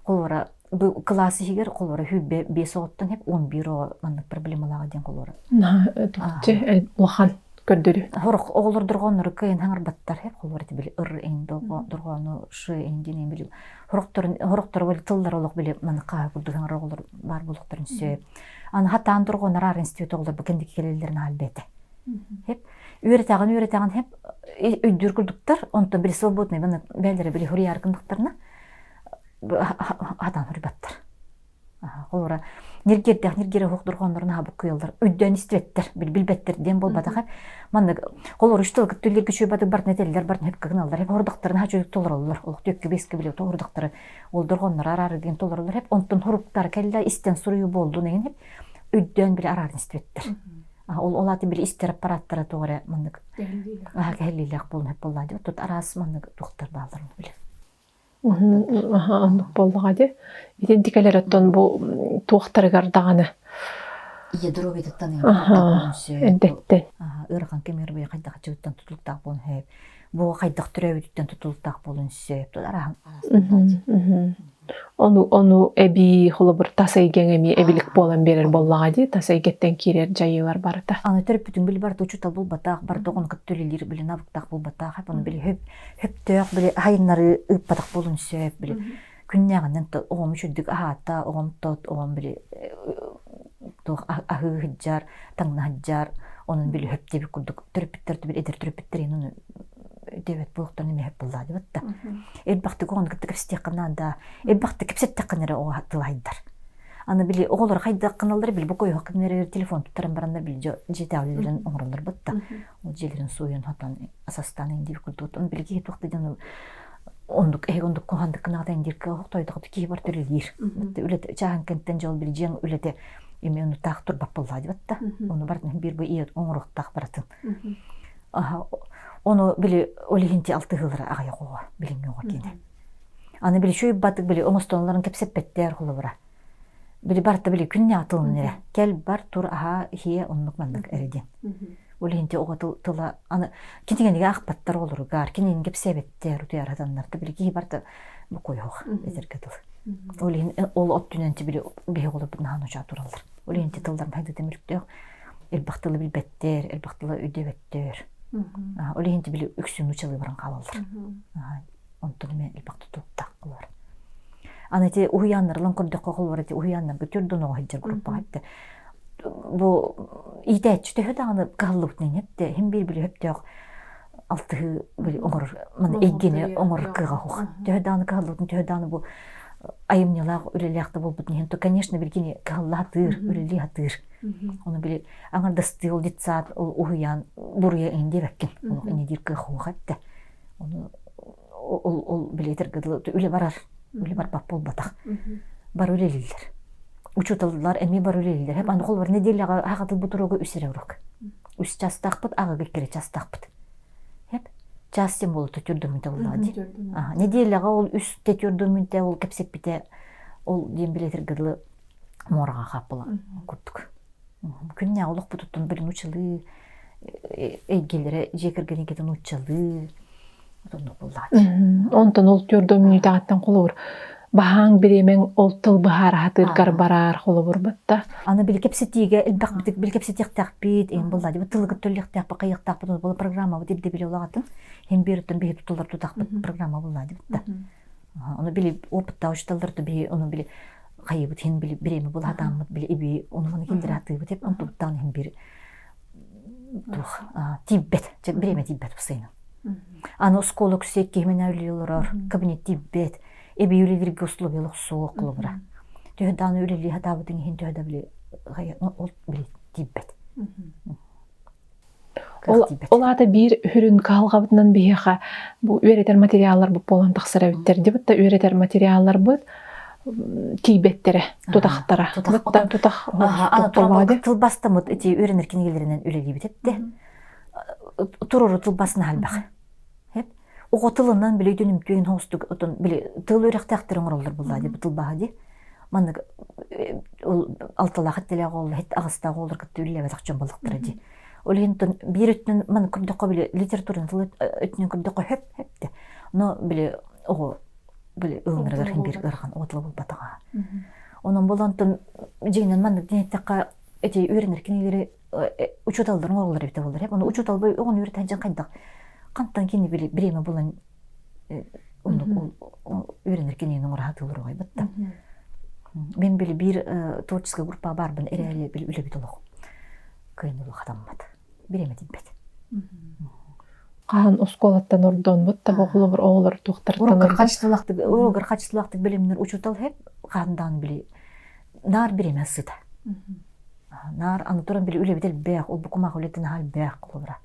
Холобура бу кылаас иһигэр холобура сүүрбэ биэс оҕоттон хеп 11 оҕо маннык проблемалааҕа диэн холобура. Наһаа туохче улахан көрдөрүү. Сорох оҕолор дорҕооннору кыайан хаҥарбаттар хеп холобура ити били ыр эҥ дорҕоону ш эҥ диэн били сорохторун сорохторо били тыллар олох били маннык хааһы курдук хаҥар оҕолор баар буолуохтарын сөп. Аны хатаан дорҕооннор аар институт оҕолор бу кэнники кэлэллэрин аһал бэйэтэ. Хеп үөрэтэҕин үөрэтэҕин хеп өйдүүр курдуктар онтон били свободный бээлэрэ били хуруйаар гыннахтарына хатаан хуруйбаттар. Холобура, ньиргиэрдээх ньиргиэрэ суох дорҕооннорун аһа буккуйаллар, өйдөөн истибэттэр, билбэттэр диэн буолбатах. Маннык холобура үс тыл кыттылларга үчүгэй бардын этэллэр, бардын хөпкө гыналлар, хеп хордохторун аһа үчүгэй толороллор, олох түөккэ биэскэ билэ хордохтору ол дорҕооннору араары диэн толороллор, хеп онтон хоруктара кэллэ истэн суруйуу буоллун эҥин хеп өйдөөн били араарын истибэттэр. Ол ол ааты били истэр аппараттара туох эрэ маннык кэһиллиилээх буолун хеп буоллаа дии. Тут араас маннык туохтар бааллар били. Оннук буоллаҕа дии. Итинтик кэлэр оттон бу туохтарыгар даҕаны Ийэ доруобуйатыттан эрдэттэн. Ыарахан кэмигэр бэйэ хайдах аччыгыттан тутулуктаах буолуон сөп. Бу хайдах төрөөбүтүттэн тутулуктаах буолуон сөп. Араһан Ону ону эбии холобур тас эйгэҥ эмиэ эбилик буолан биэрэр буоллаҕа дии тас эйгэттэн киирэр дьайыылар барыта. Аны төрөппүтүҥ били барыта учуутал буолбатах, барыта оҕону кытта үлэлиир били навыктаах буолбатах, ону били хөп хөптөөх били аһайыннары ыыппатах буолун сөп били күннээҕинэн оҕом үчүгдүк аһаата, оҕом тот, оҕом били туох аһыы сылдьар, таҥна сылдьар, онон били хөп диэбит курдук төрөппүттэр били эдэр төрөппүттэр ону диэбэт буолуохтарын эмиэ хөп буоллаа диэбит да. Элбэхтик оҕону кытта кэпсэтиэххэ наада. Элбэхтик кэпсэттэххинэ эрэ оҕо тыл айдар. Аны били оҕолор хайдах гыналлар били бу койуох кэмнэригэр телефон туттаран бараннар били дьиэтээҕилэрин оҥороллор бытта. Ол дьиэлэрин сууйан хотон асастаан индир курдук. Он били киһи туох да диэн оннук эһиги оннук куһаҕаннык гынаҕыт индиргэ тойдоҕут киһи бар төрүлүүр. Үлэтэ чааһын кэнтэн дьол били дьиэҥ үлэтэ эмиэ ону таах турбат буоллаа диэбит да. Ону барытын биир бу ийэ оҥоруохтаах барытын. Ону били ол иһин алтыһыылара аҕыйах оҕо билиҥҥи оҕо киинэ. Аны били чуйбатык били оҥостонолорун кэпсэппэттэр холобура. Били барыта били күннээх тылын эрэ. Кэл бар тур аһаа иһиэ оннук маннык эрэ диэн. Ол иһин оҕо тыла аны кинигэнигэ аахпаттар оҕолоругар, кинини кэпсээбэттэр, утуйаратаннар да били киһи барыта букуйуох этэргэ дылы. Ол иһин ол оттүнэн били биһи оҕолорбут наһаа ночоо тураллар. Ол иһин тылларын хайдыта мөлтөх, элбэх тылы билбэттэр, элбэх тылы өйдөөбөттөр. Ол иһин били үксүн нуучалыы баран хаалаллар. Онтон эмиэ элбэх тутулуктаах буолар. Аны ити уһуйааннарынан көрдөххө холобур ити уһуйааннарга түрдөн оҕо сылдьар группаҕа этте. Бу иитээччи төһө даҕаны кыһаллыбытынан эттэ, иһин биир били сөптөөх алтыһыы били оҥорор маны эйгэни оҥорор кыаҕа суох. Төһө даҕаны кыһаллыбытын, төһө даҕаны бу айымньылаах үлэлээх да буолбутун иһин, то, конечно, били кини кыһалла сатыыр, үлэлии сатыыр. Ону били аҥардастыы ол детсад, ол уһуйаан буруйа иһин диэбэккин. Олох инньэ диир кыах суох эттэ. Ону ол ол билиэтэргэ дылы үлэ барар, үлэ барбат буолбатах. Бары үлэлииллэр. Учууталлар эмиэ бары үлэлииллэр. Аны холобур нэдиэлэҕэ аһаҕатылбыт уруога үс эрэ уруок. Үс чаастаахпыт, аҕыга икки эрэ чаастаахпыт. Хеп. Час тем болото түрдүмүнтэ буоллаҕа дии. Нэдиэлэҕэ ол үс те түрдүмүнтэ ол кэпсэппитэ ол диэн билиэтэргэ дылы муораҕа хааппыла курдук. Күннээҕи олохпутуттан били нууччалыы эйгэлэрэ дьиэ кэргэн эйгэтэ нууччалыы оннук буоллаҕа Онтон ол төрдө мүнүүтэҕиттэн холобур баһааҥ бириэмэҥ ол тыл быһаара сатыыргар бараар холобур батта. Аны били кэпсэтиигэ элбэхпитик били кэпсэтиэхтээхпит эҥин буоллаа дии тылыгыт төллүөхтээхпит хайыахтаахпыт була программабыт ирдэбили улаҕатын хин биэриттэн биһи тутуллар тутахпыт программа буоллаа дии бутта Ону били опыттаах учууталлар да биһи ону били хайыбыт иһин били бириэмэ була сатааммыт били иби ону маны киллэрэ сатыыбыт эп онтубуттаан иһин биир туох тиийбэт бириэмэ тиийбэт постоянно. Аны оскуола күсүөк киһи үлэлии олорор, кабинет тиийбэт, эбии үлэлииргэ условиялар суох холобура. Төһө даҕаны үлэлии сатаабытыҥ иһин төһө да били ол били тиийбэт. Ол, ол аата биир сүрүн кыһалҕабытынан биһиэхэ бу үөрэтэр материалларбыт буолан тахсар эбиттэр. Дибит да үөрэтэр материалларбыт тиийбэттэрэ, тутахтара. Тутах, тутах тылбастамыт ити үөрэнэр кинигэлэринэн үлэлиибит этте. Турору тылбасына элбэх. Оҕо тылынан били өйдөнүмтүөн хоустук отон били тыл үөрэхтээхтэр оҥороллор буоллаа дии бу тылбааһа дии. Маннык ол алталаах эттэлээх оҕолор хет аҕыстаах оҕолор кытта үлэлээбэтэх дьон буоллахтара дии. Ол иһин биир өттүнэн маннык көрдөххө били литератураны тыл өттүнэн көрдөххө хөп хөп да. Но били оҕо били ылынарыгар иһин биир ыарахан оҕо тыла буолбатаҕа. Онон буолан дьиҥинэн маннык диэн эттэххэ эти үөрэнэр кинилэри учууталларын оҕолор эбитэ буоллар ону учуутал оҕону үөрэтэн дьон хайдах хантан кини били бириэмэ булан оннук үөрэнэр кинини оҥоро сатыыллар оҕойбут да мен били биир творческай группа баарбын эрээри били үлэбит олох кыайан олох хатаммат бириэмэ тиийбэт хаһан оскуолаттан ордонбут да оҕолор оҕолор туохтартан урогар хачыстылаахтык урогар хачыстылаахтык билимнэр учуутал хэп хаһан били наар бириэмэ сыта Наар аны туран били үлэбит элбэх, ол бу кумаах үлэтин аһа элбэх холобура.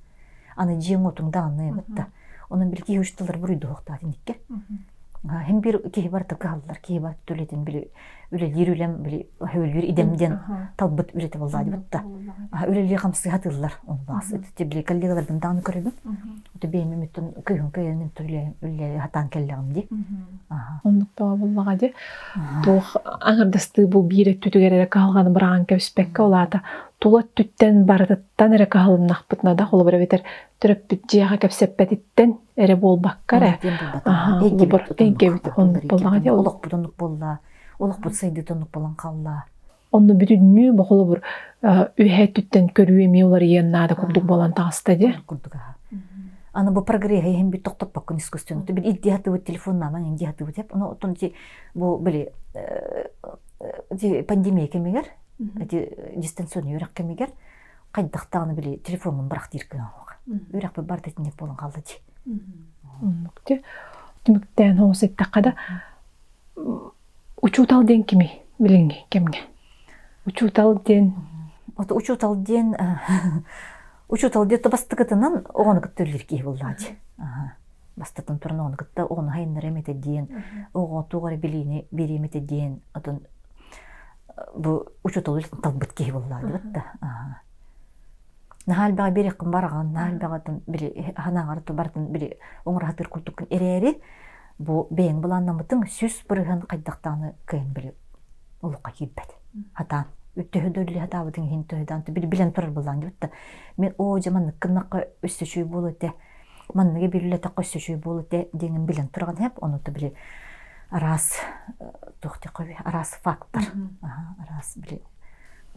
Аны дьиэҥ отуҥ даҕаны бытта. Онон били киһи учууталлар буруйдуһуохтаах итинниккэ. Һин биир киһи барыта кыһаллар, киһи барыта үлэтин били үлэлиир үлэм били өһүөлүүр идэм диэн талбыт үлэтэ буоллаа дибит да. Үлэлии хамсыы сатыыллар. Ону баас били коллегаларбын даҕаны көрөбүн. Ото бэйэм эмиттэн кыыһым кыайан үлэлии сатаан кэллэҕим дии. Оннук тоҕо буоллаҕа дии. Туох аҥардастыы бу биир өттүтүгэр эрэ кыһалҕаны быраҕан кэбиспэккэ, ол аата тула өттүттэн барытыттан эрэ кыһалыннахпытына да, холобур эбэтэр төрөппүт дьиэҕэ кэпсэппэтиттэн эрэ буолбакка эрэ, холобур, эйгэбит оннук буоллаҕа дии. Олохпут оннук буолла, олохпут сайдыыта оннук буолан хаалла. Онно бүтүннүү бу холобур үөһэ өттүттэн көрүү эмиэ уларыйыан наада курдук буолан таҕыста дии. Курдук аха. Аны бу прогресс иһин бит тохтоппоккун искусственно. Бил илдии хатыбыт телефоннааман инди хатыбыт эп. Ону оттон ти бу били ти пандемия кэмигэр ити дистанционный үөрэх кэмигэр хайдахтаҕына били телефоммун бырах диир кыаҕа. Үөрэхпит барыта итинник буолан хаалла дии. Оннук ти. Түмүктээн оҕус эттэххэ да Учуутал диэн кимий билиҥҥи кэмҥэ? Учуутал диэн Вот учуутал диэн учуутал диэн бастакытынан оҕону кытта үлэлиир киһи буоллаҕа Бастатан туран оҕону кытта оҕону хайыннара эмэтэ диэн, оҕо туох эрэ билиини биэриэм этэ диэн, отон бу учуутал үлэтин талбыт киһи буоллаҕа дии да. Наһаа элбэҕи биэриэххин бараҕын, наһаа элбэҕи били ханаҕар барытын били оҥоро сатыыр курдуккун эрээри бу бэйэҥ былааннаммытыҥ 100% хайдах даҕаны кыайан били олоххо киирбэт. Хатаан төһө да үлэлии сатаабытыҥ иһин төһө даҕаны били билэн турар былаан диэбит да мин оо дьэ маннык гыннахха өссө үчүгэй буолуо этэ манныгы билилэтэххэ өссө үчүгэй буолуо этэ диэҥин билэн тураҕын һэп ону то били араас туох диэххэ араас фактор араас били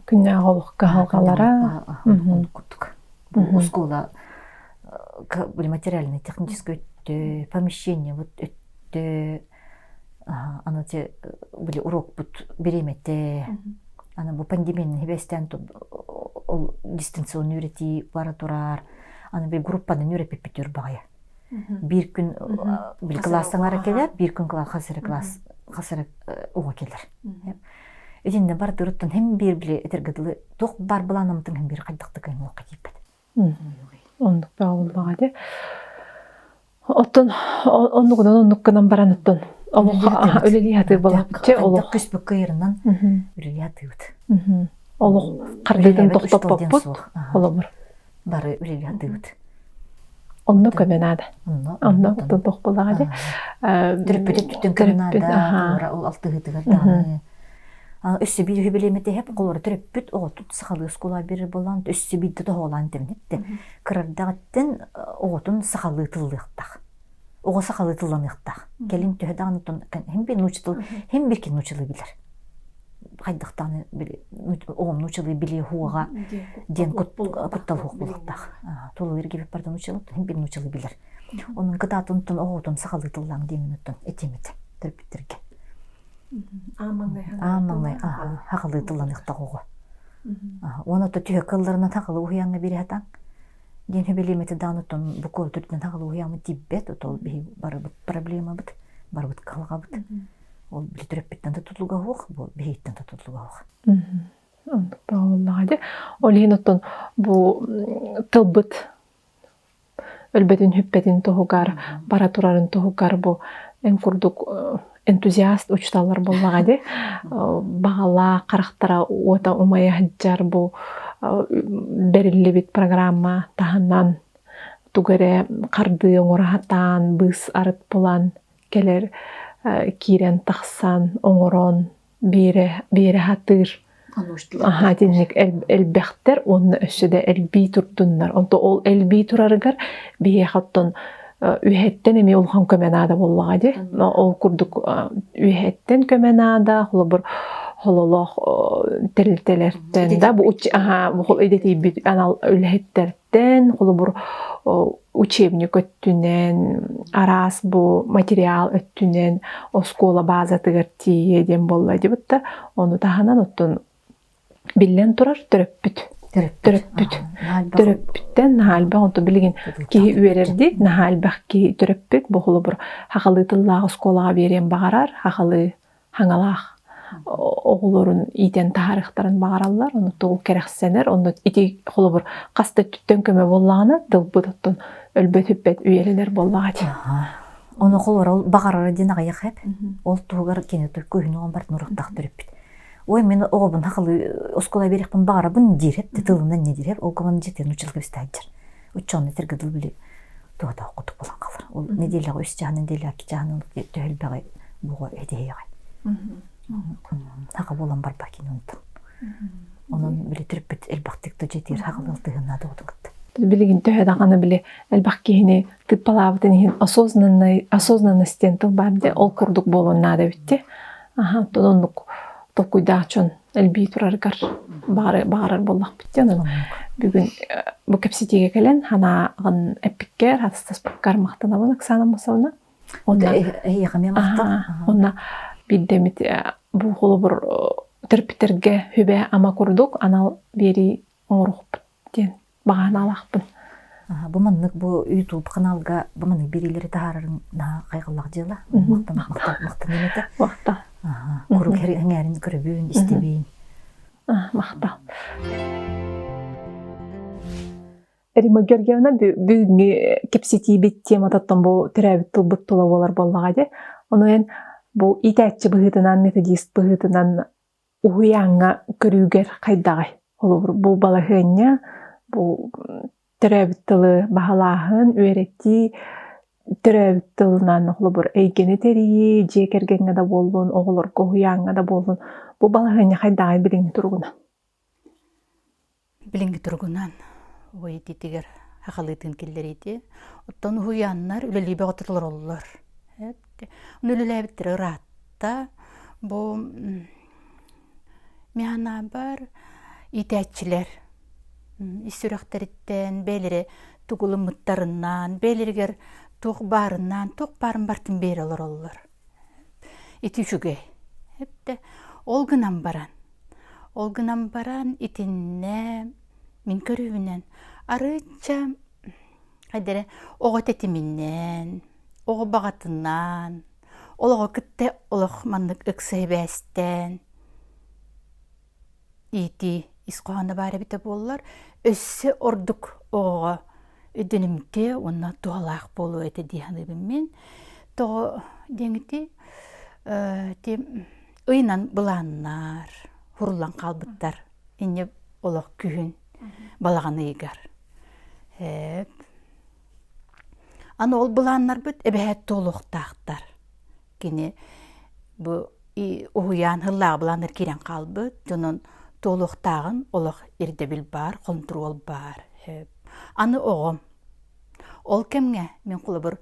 күннээҕи олох кыһалҕалара курдук оскуола материальный технический өттө помещение вот өттө. өттө аны те били урокпут бириэмэтэ аны бу пандемияны хибэстээн ол дистанционный үөрэтии бара турар аны били группанан үөрэппиппит баҕайы биир күн били кылаас саҥара кэлэр биир күн хас эрэ класс хас эрэ оҕо кэлэр итиннэ бардырыттан хим биир били этэргэ дылы туох баар былаанамытын хим биир хайдахтык кыймуохха тиийбэт Оннук бөҕө дии. Оттон оннугунан оннук гынан баран оттон олох үлэлии сатыыр буоллахпыт олох көспөккө кыйырынан үлэлии сатыыбыт. Олох хардыытын тохтоппоппут холобур. Бары үлэлии сатыыбыт. Онно көмө наада. Онно оттон туох буоллаҕа дии. Төрөппүт өттүттэн көмө наада, ол алтыһыытыгар даҕаны. Өссө биир үһү билиэмэтиһэп холоро төрөппүт оҕотун сахалыы оскуола биэрэр буоллаан өссө биирдэ тоһоҕолоон тэмниттэ. Кырардаҕыттан оҕотун сахалыы тыллыахтаах. Оҕо сахалыы тылланыахтаах. Кэлин төһө даҕаны хим бир нуучча тыл хим бир кин нууччалыы билэр. Хайдахтааны оҕом нууччалыы билиэ хуоҕа диэн куттал хуох буолуохтаах. Тулуйар кибит барда нууччалыы хим бир нууччалыы билэр. Онун кытаатынтан оҕотун сахалыы тыллаан диэмин оттон этиэмит төрөппүттэргэ. Аан маҥнай хаҕылыы тылланыахтаах оҕо. Уонна то түһэ кылларынан хаҕылыы уһуйааҥҥа биэрэ сатаан диэн сөбүлээмэтэ даҕаны оттон бу куорат үрдүнэн хаҕылыы уһуйааммыт тиийбэт, ол биһи барыбыт проблемабыт, барыбыт кыһалҕабыт. Ол били төрөппүттэн да тутулуга суох, бу биһиттэн да тутулуга суох. Оннук буоллаҕа дии. Ол иһин оттон бу тылбыт өлбөтүн-сүппэтин туһугар, бара турарын туһугар бу эн курдук энтузиаст учууталлар буоллаҕа дии. Баҕалаах харахтара уота умайа сылдьар бу бэриллибит программа таһынан тугу эрэ хардыы оҥоро сатаан, быыс арыт булан кэлэр киирэн тахсан оҥорон биэрэ биэрэ сатыыр Аһаа итинник элбэхтэр уонна өссө да элбии турдуннар. Онто ол элбии турарыгар биһиэхэ оттон үөһэттэн эмиэ улахан көмө наада буоллаҕа дии. Ол курдук үөһэттэн көмө наада, холобур хололоох тэрилтэлэртэн да бу аһаа идэтийбит анал үлэһиттэртэн холобур учебник өттүнэн араас бу материал өттүнэн оскуола базатыгар тиийиэ диэн буолла дибит да ону таһынан оттон биллэн турар төрөппүт төрөппүт төрөппүттэн наһаа элбэх онтон билигин киһи үөрэрди наһаа элбэх киһи төрөппүт бу холобур хахалыы тыллаах оскуолаҕа биэриэн баҕарар хахалыы хаҥалаах оҕолорун иитэн таһаарыахтарын баҕараллар, ону тугу кэрэхсэнэр, онно ити холобур хас да өттүттэн көмө буоллаҕына тылбыт оттон өлбөт-сүппэт үйэлэнэр буоллаҕа дии. Ону холобур ол баҕарара диэн аҕыйах эп. Ол туһугар кини көһүн оҕом бартын урахтаах төрөппүт. Ой, мин оҕобун хахылыы оскуола биэриэхпин баҕарабын диир эп, тылынан не диир эп, ол гынан дьиэтин училка бистаһыджар. Уччону этэргэ дыл били туһатаах кутук буолан хаалар. Ол нэдиэлэҕэ үс чаһын, нэдиэлэҕэ икки чаһын төһөлбэҕи буҕа этиһиэҕэ. Хаха буолан барба кини онтон. Онон били төрөппүт элбэхтик да дьиэтигэр хаҕылыы алтыһыннаады оҕотун кытта. Билигин төһө даҕаны били элбэх киһини тыыппалаабытын иһин осознанный осознанность диэн тыл баар дии ол курдук буолуон наада эбит дии. Аха, оттон оннук толкуйдаах дьон элбии турарыгар баҕарар буоллахпыт диэн онон бүгүн бу кэпсэтиигэ кэлэн санааҕын эппиккэр атастаспыккар махтанабын Оксана Мусовна онно эһиэхэ махтал онно биирдэмит бу холобур төрөппүттэргэ сүбэ ама курдук анал биэрии оҥоруохпут диэн баҕанаалаахпын. Бу маннык бу YouTube каналга бу маннык биэриилэри таһаарарыҥ наһаа хайҕаллаах дьыала. Махтан махтаныам этэ. Махтал. Куруук эҥээрин көрөбүн, истэбин. Махтал. Рима Георгиевна бүгүҥҥү кэпсэтиибит тематыттан бу төрөөбүт тылбыт тула буолар буоллаҕа дии. Ону эн бу иитээччи быһыытынан, методист быһыытынан Уһуйааҥҥа көрүүгэр хайдаҕый? Холобур, бу балаһыанньа, бу төрөөбүт тылы баһылааһын, үөрэтии, төрөөбүт тылынан холобур эйгэни тэрийии, дьиэ кэргэҥҥэ да буоллун, оҕолорго уһуйааҥҥа да буоллун, бу балаһыанньа хайдаҕый билиҥҥи туругунан? Билиҥҥи туругунан уһуй итиитигэр сахалыытын киллэриити. Оттон уһуйааннар үлэлии бөҕөтө толороллор. Ону үлэлээбиттэрэ ыраатта. Бу мин санаабар иитээччилэр ис сүрэхтэриттэн бэйэлэрэ тугу ылыммыттарынан, бэйэлэригэр Туох баарынан, туох баарын бартын биэрэ олороллор. Ити үчүгэй. Эптэ ол гынан баран, ол гынан баран итиннэ мин көрүүбүнэн арыычча хайдара оҕо тэтиминэн, оҕо баҕатынан, олоҕу кытта олох маннык ыкса сибээстээн иитии ис хоһооно баар эбитэ буоллар, өссө ордук оҕоҕо өйдөнүмтүө уонна туһалаах буолуо этэ дии саныыбын мин. Тоҕо диэҥити ити ыйынан былааннар хуруллан хаалбыттар инньэ олох күһүн балаҕан ыйыгар. Эп. Аны ол былааннарбыт эбэһээт туолуохтаахтар. Кини бу уһуйаан һыллааҕы былааннар киирэн хаалбыт, дьонун туолуохтааҕын олох ирдэбил баар, хонтуруол баар. Аны оҕом. Ол кэмҥэ мин холобур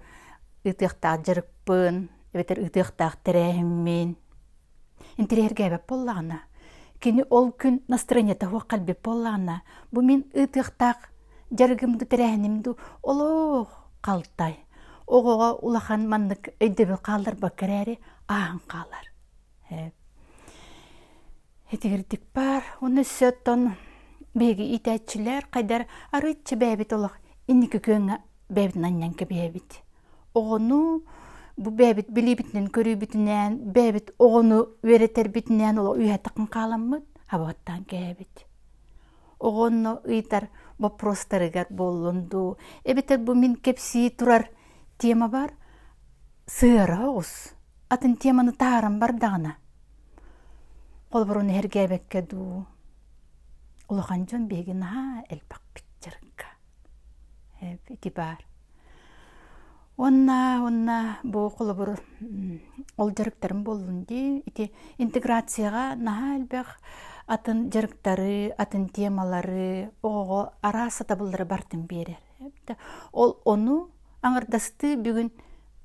ыытыахтаах дьарыкпын, эбэтэр ыытыахтаах тэрээһиммин интэриэһиргээбэт буоллаҕына, кини ол күн настроениета суох кэлбит буоллаҕына, бу мин ыытыахтаах дьарыгым дуу, тэрээһиним дуу олох халтай. Оҕоҕо улахан маннык өйдөбүл хаалларбакка эрээри ааһан хаалар. Итигирдик баар. Уонна өссө оттон биһиги иитээччилэр хайдар арыычча бэйэбит олох инники күөҥҥэ бэйэбитин анньан кэбиһэбит. Оҕону бу бэйэбит билиибитинэн көрүүбүтүнэн, бэйэбит оҕону үөрэтэрбитинэн олох үөһэ хааламмыт, хабаттаан кээбит. Оҕо онно ыйытар боппуруостарыгар буоллун дуу, эбэтэр бу мин кэпсии турар тема бар, сыара оҕус, атын теманы таһааран бардаҕына, холобурун эһэргээбэккэ дуу, улахан дьон биһиги наһаа элбэхпит дьарыкка. Ити баар. Уонна уонна бу холобур ол дьарыктарым буоллун дии. Ити интеграцияҕа наһаа элбэх атын дьарыктары, атын темалары, оҕоҕо араас сатабыллары барытын биэрэр. Ол ону аҥардастыы бүгүн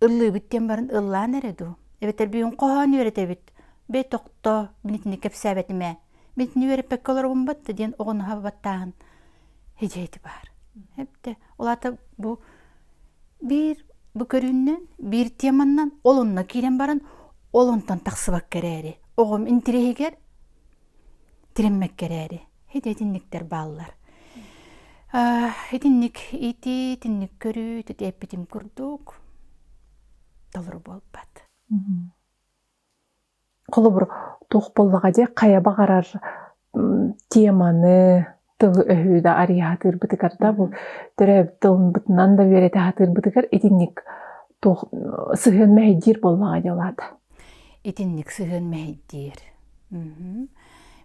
ыллыыбыт диэн баран ыллаан эрэ дуу? Эбэтэр бүгүн хоһоон үөрэтэбит. Бэй тохтоо, мин итини кэпсээбэтим ээ. Мин итини үөрэппэккэ олоробун батта диэн оҕону хабабаттааһын эдьиэти баар. Эптэ ол аата бу биир бу көрүүннэн, биир теманнан ол онно киирэн баран ол онтон тахсыбакка эрээри, оҕом интириэһигэр тирэммэккэ эрээри ити итинниктэр бааллар. Итинник ити итинник көрүү ити эппитим курдук толору буолбат. Холобур, туох буоллаҕа дии, хайа баҕарар теманы, тылы-өһү да арыйа сатыырбытыгар да, бу төрөөбүт тылбытынан да үөрэтэ сатыырбытыгар итинник туох сыһыан мэһэйдиир буоллаҕа дии ол аата. Итинник сыһыан мэһэйдиир.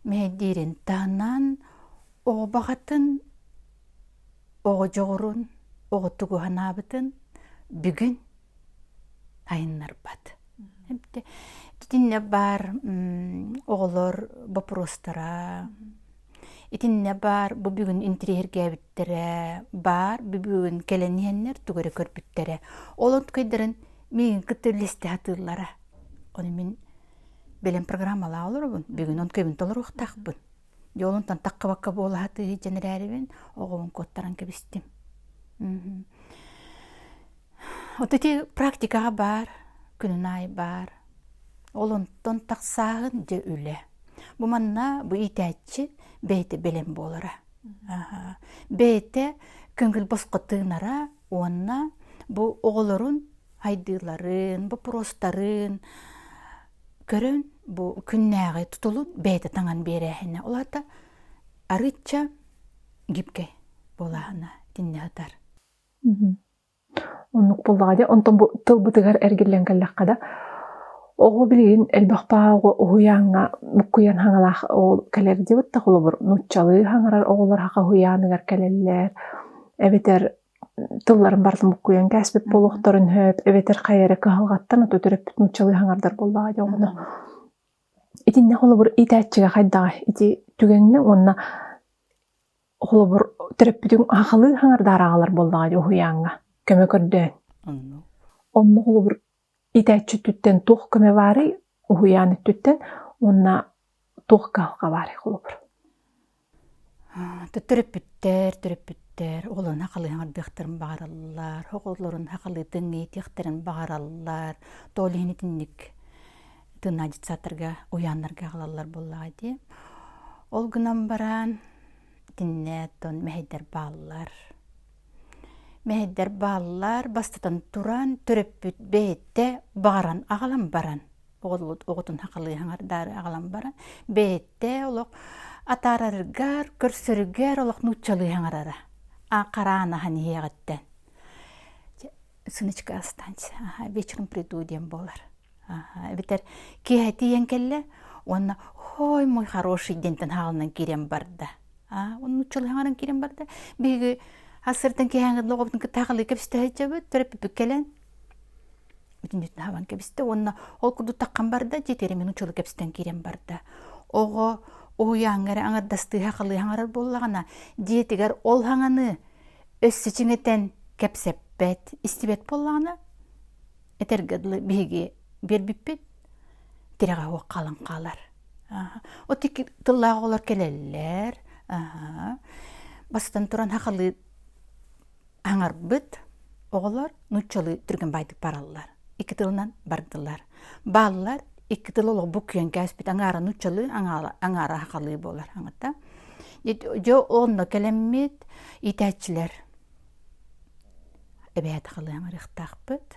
Мэһэйдиирин таһынан оҕо баҕатын, оҕо дьоҕурун, оҕо тугу санаабытын бүгүн айыннарбат. Итиннэ баар оҕолор боппуруостара, итиннэ баар бу бүгүн интириэһиргээбиттэрэ, баар бу бүгүн кэлэн иһэннэр тугу эрэ көрбүттэрэ. Ол онтукайдарын миигин кытта үллэстэ сатыыллара. Ону мин бэлэм программалаах олоробун. Бүгүн онтукайбын толоруохтаахпын. Дьэ ол онтон таххыбакка буола сатыы сылдьан эрээрибин оҕобун куоттаран кэбистим. Вот ити практикаҕа баар, күнүн аайы баар. Ол онтон тахсааһын дьэ үлэ. Бу манна бу иитээччи бэйэтэ бэлэм буолара. Бэйэтэ көҥүл босхо тыынара уонна бу оҕолорун айдыыларын, боппуруостарын көрөн бу күннээҕи тутулун бэйэтэ таҥан биэрээһинэ. Ол аата арыычча гибкэй буолааһына итиннэ сытар. Оннук буоллаҕа дии. Онтон бу тылбытыгар эргиллэн кэллэххэ да, оҕо билигин элбэх баҕа оҕо уһуйааҥҥа буккуйан хаҥалаах оҕо кэлэр диэбит да холобур нууччалыы хаҥарар оҕолор саха уһуйааныгар кэлэллэр эбэтэр тылларын барытын буккуйан кээспит буолуохтарын сөп эбэтэр хайа эрэ кыһалҕаттан ото төрөппүт нууччалыы хаҥардар буоллаҕа дии оҕону. Итиннэ холобур иитээччигэ хайдаҕай ити түгэҥҥэ уонна Холобур, төрөппүтүҥ аахалыы хаҥардаары аҕалар буоллаҕа дии уһуйааҥҥа көмө көрдөөн. Оннук. Онно холобур иитээччи өттүттэн туох көмө баарый, уһуйаан өттүттэн уонна туох кыһалҕа баарый холобур? Төрөппүттэр, төрөппүттэр. Төрөппүттэр оҕолорун сахалыы саҥардыахтарын баҕараллар, оҕолорун сахалыы тыҥыытыахтарын баҕараллар. Тоҕо иһин итинник тыыннаах детсадтарга, уһуйааннарга аҕалаллар буоллаҕа дии. Ол гынан баран итиннэ оттон мэһэйдэр бааллар. Мэһэйдэр бааллар, бастатан туран төрөппүт бэйэтэ баҕаран аҕалан баран оҕотун сахалыы саҥардаары аҕалан баран бэйэтэ олох атаарарыгар, көрсөрүгэр олох нууччалыы саҥарара. Хараан аһан иһиэҕиттэн. Сыночка останься, ага, вечером приду диэн буолар. Эбэтэр киэһэ тиийэн кэллэ уонна ой мой хороший диэнтэн хаалынан киирэн барда. Нууччалыы саҥаран киирэн барда. Биһиги сарсыардан киэһээҥҥи оҕобутун кытта сахалыы кэпсэтэ сылдьабыт, төрөппүппүт кэлэн бүтүннүүтүн хабан кэбистэ уонна ол курдук таххан барда дьиэтигэр мин учуолу кэпсэтэн киирэн барда оҕо уһуйааҥҥа эрэ аҥардастыы сахалыы саҥарар буоллаҕына дьиэтигэр ол саҥаны өссө чиҥэтэн кэпсэппэт истибэт буоллаҕына этэргэ дылы биһиги биэрбиппит тирэҕэ суох хаалан хаалар от икки тыллаах оҕолор кэлэллэр бастатан туран сахалыы Аҥарбыт оҕолор нууччалыы түргэн баайдык бараллар. Икки тылынан бардылар. Бааллар икки тыл олох буккуйан кээспит аҥаара нууччалыы, аҥаара сахалыы буолар аҥата. Дьэ онно кэлэммит иитээччилэр эбээт сахалыы аҥарыахтаахпыт,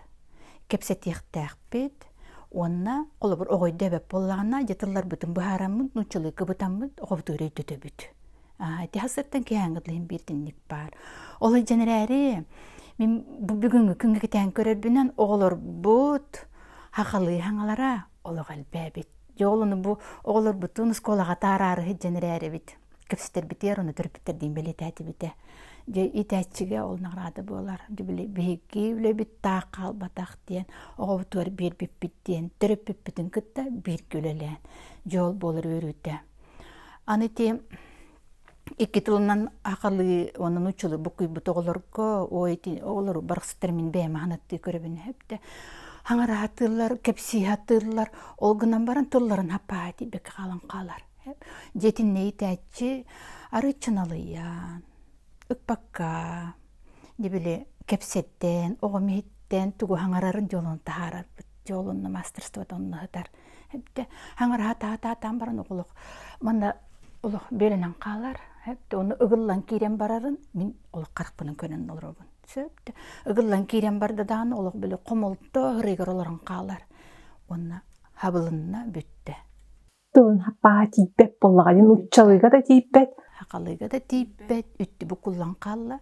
кэпсэтиэхтээхпит уонна холобур оҕо өйдөөбөт буоллаҕына дьэ тылларбытын быһаараммыт нууччалыы кыбытаммыт оҕобутугар өйдөтөбүт. Ити сыртан киһээҥҥэ дылы биир итинник баар. Ол илдьэн эрээри, мин бу бүгүҥҥү күҥҥэ кэтээн көрөрбүнэн оҕолорбут сахалыы саҥалара олох элбээбит. Дьэ ол ону бу оҕолорбутун оскуолаҕа таараары сылдьан эрээрибит. Кэпсэтэрбитигэр ону төрөппүттэрдиин бэлиэтээтибитэ. Дьэ иитээччигэ ол наҕараада буолар. Дьэ били биһиги үлэбит таах хаалбатах диэн оҕобутугар биэрбиппит диэн төрөппүппүтүн кытта бииргэ үлэлээн дьэ ол буолар үөрүүтэ. Аны ити икки тылынан сахалыы уонна нууччалыы буккуйбут оҕолорго ой ити оҕолору барахсаттар мин бэйэм аһынаттыы көрөбүн эбитэ. Хаҥара сатыыллар, кэпсии сатыыллар, ол гынан баран тылларын хаппаа тиийбэккэ хаалан хаалар. Дьиэтиннэ иитээччи арыыччыналыйан, ыкпакка, дьэ били кэпсэттэн, оҕом иһиттэн тугу хаҥарарын дьолун таһаарарбыт. Дьэ ол онно мастерствота онно сытар. Эбитэ хаҥараһа таатаатаан баран олох манна олох бүөлэнэн хаалар. Эбитэ ону ыгыллан киирэн барарын мин олох харахпынан көрөн олоробун. Сөп ыгыллан киирэн барда даҕаны олох били хомолто ырыгар олорон хаалар. Уонна хабылынна бүттэ. Тылын хаппааһа тиийбэт буоллаҕа дии нууччалыыга да тиийбэт. Сахалыыга да тиийбэт, үттү буккуллан хаалла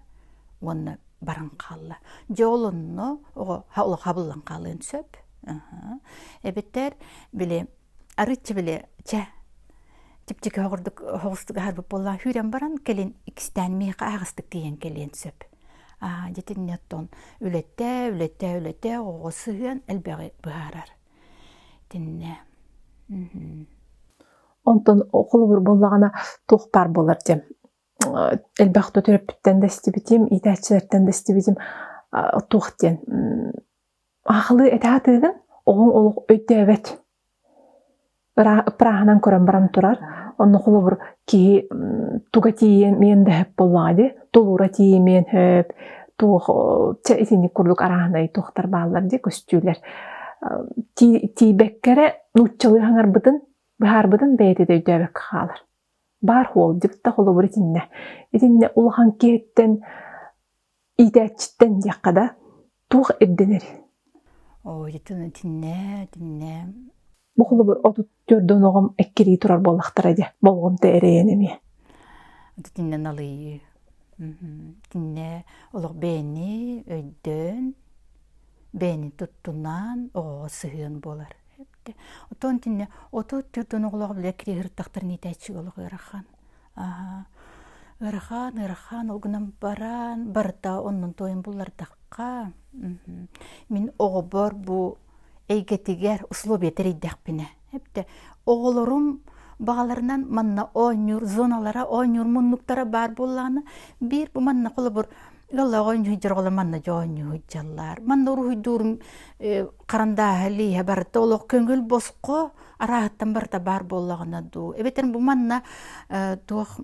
уонна баран хаалла. Дьэ ол онно оҕо олох хабыллан хаалыан сөп. Эбэтэр били арыычча били чэ чэпчэки оҕурдук оҕустук аһарбыт буоллаҕа сүүрэн баран кэлин иккистээн миэхэ аһаҕастык тиийэн кэлиэн сөп. Дьэ оттон үлэтэ, үлэтэ, үлэтэ оҕоҕо сыһыан элбэҕи быһаарар. Итиннэ. Онтон холобур буоллаҕына туох баар буолар диэн элбэх да төрөппүттэн да истибитим, иитээччилэртэн да истибитим туох диэн аахылыы этэ сатыыгын, оҕоҥ олох өйдөөбөт. Ырааһынан көрөн баран турар. Онно холобур киһи туга тиийиэн да сөп буоллаҕа дии, тулуура тиийимиэн сөп, туох чэ итинник курдук арааһынай туохтар бааллар дии көстүүлэр. Тиийбэккэ эрэ нууччалыы саҥарбытын, быһаарбытын бэйэтэ да өйдөөбөккө хаалар. Баар суол дьыбта холобур итиннэ. Итиннэ улахан киһиттэн иитээччиттэн диэххэ да туох ирдэнэр? Оо, итиннэ, итиннэ. Бу холобур 34 оҕом эккирии турар буоллахтара дии. Болҕомто эрэйэн эмиэ. Итиннэ налыйыы. Итиннэ олох бэйэни өйдөөн, бэйэни туттунан оҕоҕо сыһыан буолар. Оттон итиннэ 34 оҕолоох бile кириһыртахтарын иитээччигэ олох ыарахан. Ыарахан, ыарахан, ол гынан баран барыта оннун туойун буллардахха мин оҕобор бу эйгэтигэр условия тэрийдэхпинэ эбитэ оҕолорум баҕаларынан манна оонньуур зоналара, оонньуур муннуктара баар буоллаҕына биир бу манна холобур Ыаллаах оонньуу оҕолор манна дьэ оонньуу сылдьаллар. Манна уруһуйдуурум харандааһа, лииһэ барыта олох көҥүл босхо арааһыттан барыта баар буоллаҕына дуу. Эбэтэр бу манна туох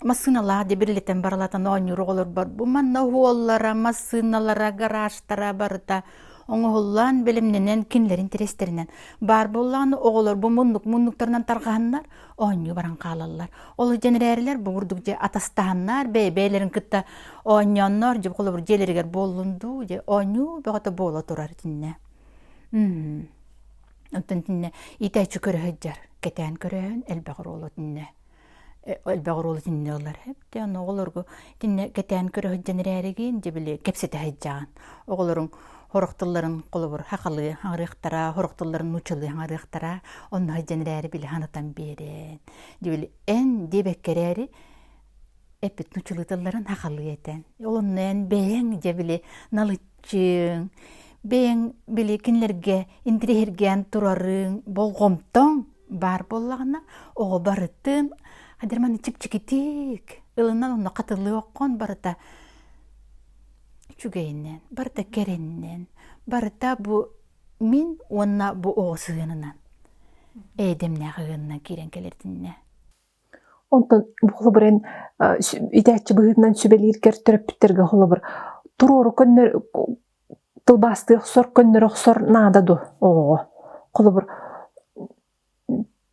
массыыналаах дии бирилэтэн барылатан оонньуур оҕолор бар. Бу манна уоллара, массыыналара, гаражтара барыта оҥоһуллан, бэлэмнэнэн кинилэр интэриэстэринэн баар буоллаҕына оҕолор бу муннук муннуктарынан тарҕаһаннар оонньуу баран хаалаллар. Ол дьэн эрээрилэр бу курдук дьэ атастаһаннар, бэйэ-бэйэлэрин кытта оонньооннор, дьэ холобур дьиэлэригэр буоллун дуу, дьэ оонньуу бөҕөтө буола турар итиннэ. Оттон итиннэ иитээччи көрө сылдьар, кэтээн көрөһөн элбэх оруолу итиннэ элбэх оруолу итиннэ ылар. Эптэ ону оҕолорго итиннэ кэтээн көрө сылдьан эрээригин, дьэ били кэпсэтэ сылдьаҕын. Оҕолоруҥ Сорох тылларын холобур сахалыы хаҥырыахтара, сорох тылларын нууччалыы хаҥырыахтара. Онно сылдьан эрээри били санатан биэрэн. Дьэ били эн диэбэккэ эрээри эппит нууччалыы тылларын сахалыы этэн. Ол онно эн бэйэҥ дьэ били налыччыҥ, бэйэҥ били кинилэргэ интириэһиргээн турарыҥ, болҕомтоҥ баар буоллаҕына, оҕо барытын хадыр маны чипчикитик ылынан онно хатылыы оххон барыта үчүгэйинэн, барыта кэрэннэн, барыта бу мин уонна бу оҕо сыһыанынан эйэдэмнээх ыһыанынан киирэн кэлэрдиннэ. Онтон бу холобур эн итээччи быһыытынан сүбэлииргэр төрөппүттэргэ холобур туруору көннөр тылбаастыы охсор, көннөрө охсор наада дуо оҕоҕо? Холобур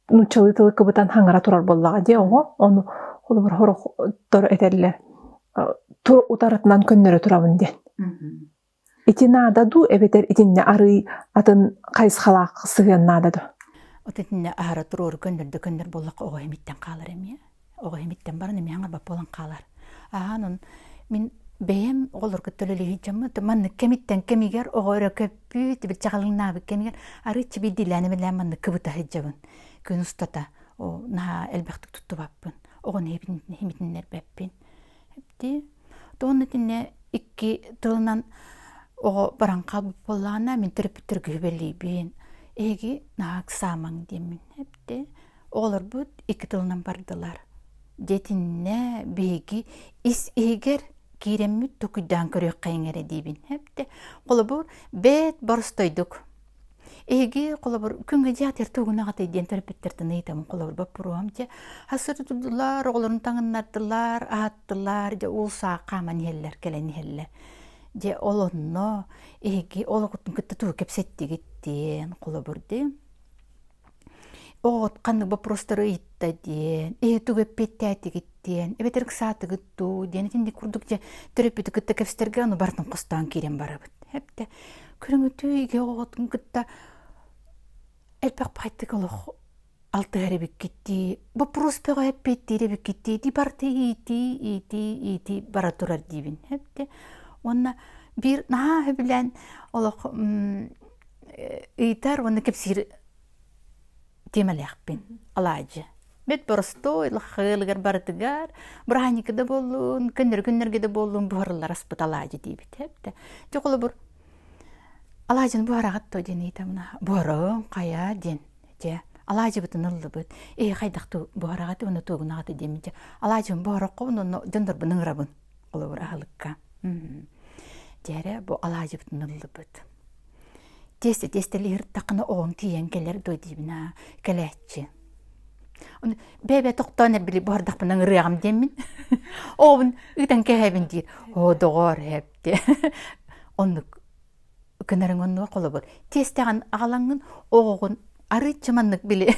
нууччалыы тылы кыбытан хаҥара турар буоллаҕа дии оҕо ону холобур сорохтор этэллэр утарытынан көннөрө турабын диэн ити наада дуу эбэтэр итиннэ арыый атын хайысхалаах сыһыан наада дуу От итиннэ аһара туруору көннөрдө көннөр буоллахха оҕо имиттэн хаалар эмиэ оҕо имиттэн баран эмиэ хаҥарбат буолан хаалар. Аһаан он мин бэйэм оҕолорго төлөлүһүйдьаммыт маннык кэмиттэн кэмигэр оҕо өрө көппүт бил чаҕылыҥнаабыт кэмигэр арыыччы биирдиилээн эмэлээн маннык кыбыта сылдьабын күн устата о наһаа элбэхтик туттубаппын оҕону иһимитиннэрбэппин дии уонна итиннэ икки тылынан оҕо баран хаалбыт буоллаҕына мин төрөппүттэргэ сүбэлиибин эһиги наһаа ыксаамаҥ диэммин эпти Оҕолорбут икки тылынан бардылар. Дьэтиннэ биһиги ис иһигэр киирэммит токуйдаан көрүөххэйиҥ эрэ диибин. Эптэ холобур бэт боростойдук. Эһиги холобур күҥҥэ дьиэҕитигэр тугунаҕытый диэн төрөппүттэртэн ыйытабын холобур боппуруоһум дьэ хасыр турдулар, оҕолорун таҥыннардылар, аһаттылар, дьэ уол саах хааман иһэллэр, кэлэн иһэллэр. Дьэ ол онно эһиги олоҕутун кытта тугу кэпсэттигит диэн холобур дии. Оҕоҕут ханнык боппуруостары ыйытта диэн, эһи тугу эппиэттээтигит диэн, эбэтэр ыксаатыгыт дуу диэн итинник курдук дьэ төрөппүтү кытта кэпсэтэргэ ону барытын хостоон киирэн барабыт. Эптэ көрүҥүтүү игэ оҕоҕутун кытта элбэх баайтык олох алтыһар эбиккит дии, боппуруос бөҕө эппиэттиир эбиккит дии, ди барыта иитии, иитии, иитии бара турар диибин. Эптэ уонна биир наһаа сөбүлээн олох ыйытар уонна кэпсиир тиэмэлээхпин алаадьы бэт боростуой лахыалыгар барытыгар бырааһынньыкка да буоллун көннөрү күннэргэ да буоллун буһарыллар аспыт алаадьы диибит эптэ дьэ холобур алаадьыны буһараҕыт дуо диэн ыйытабына буһараҕын хайа диэн дьэ алаадьыбытын ыллыбыт ээ хайдах буһараҕыт уонна туогунаҕыт диэммин дьэ алаадьыбын буһараххобун онно дьоннорбун ыҥырабын холобур аһылыкка дьэ эрэ бу алаадьыбытын ыллыбыт Тиэстэ тиэстэлии сырыттаххына оҕоҥ тиийэн кэлэр дуо диибин аа кэлээччи. Ону бэйэ тохтоон эрбили буһардахпына ыҥырыаҕым диэммин. Оҕобун ыытан кээһэбин диир. Оо доҕоор эп диэ. Оннук гынарыҥ оннуга холобур. Тиэстэҕин аҕалаҥҥын оҕоҕун арыычча маннык били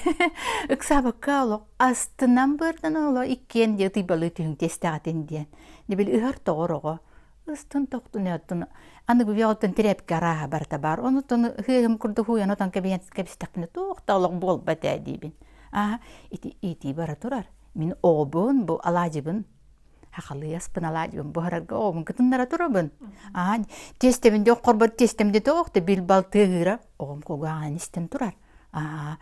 ыксаабакка олох астынан быардан олох иккиэн диэ ытыйбалыы түһүҥ тиэстэҕитин диэн. Били ыһар тоҕор оҕо Ыстын тохтун оттон аныгы үйэҕиттэн тирээпкэ арааһа барыта баар. Онуттан ыһыаһым курдук уйан отон кэбиһэн кэбистэхпинэ туох да олох буолбат ээ диибин. Аа ити иитии бара турар. Мин оҕобун бу алаадьыбын хахалыы аспын алаадьыбын буһарарга оҕобун кытыннара турабын. Аа тиэстэбин де оххорбор тиэстэм де тоох да бил балтыаһыыра оҕом кулгааҕынан истэн турар. Аа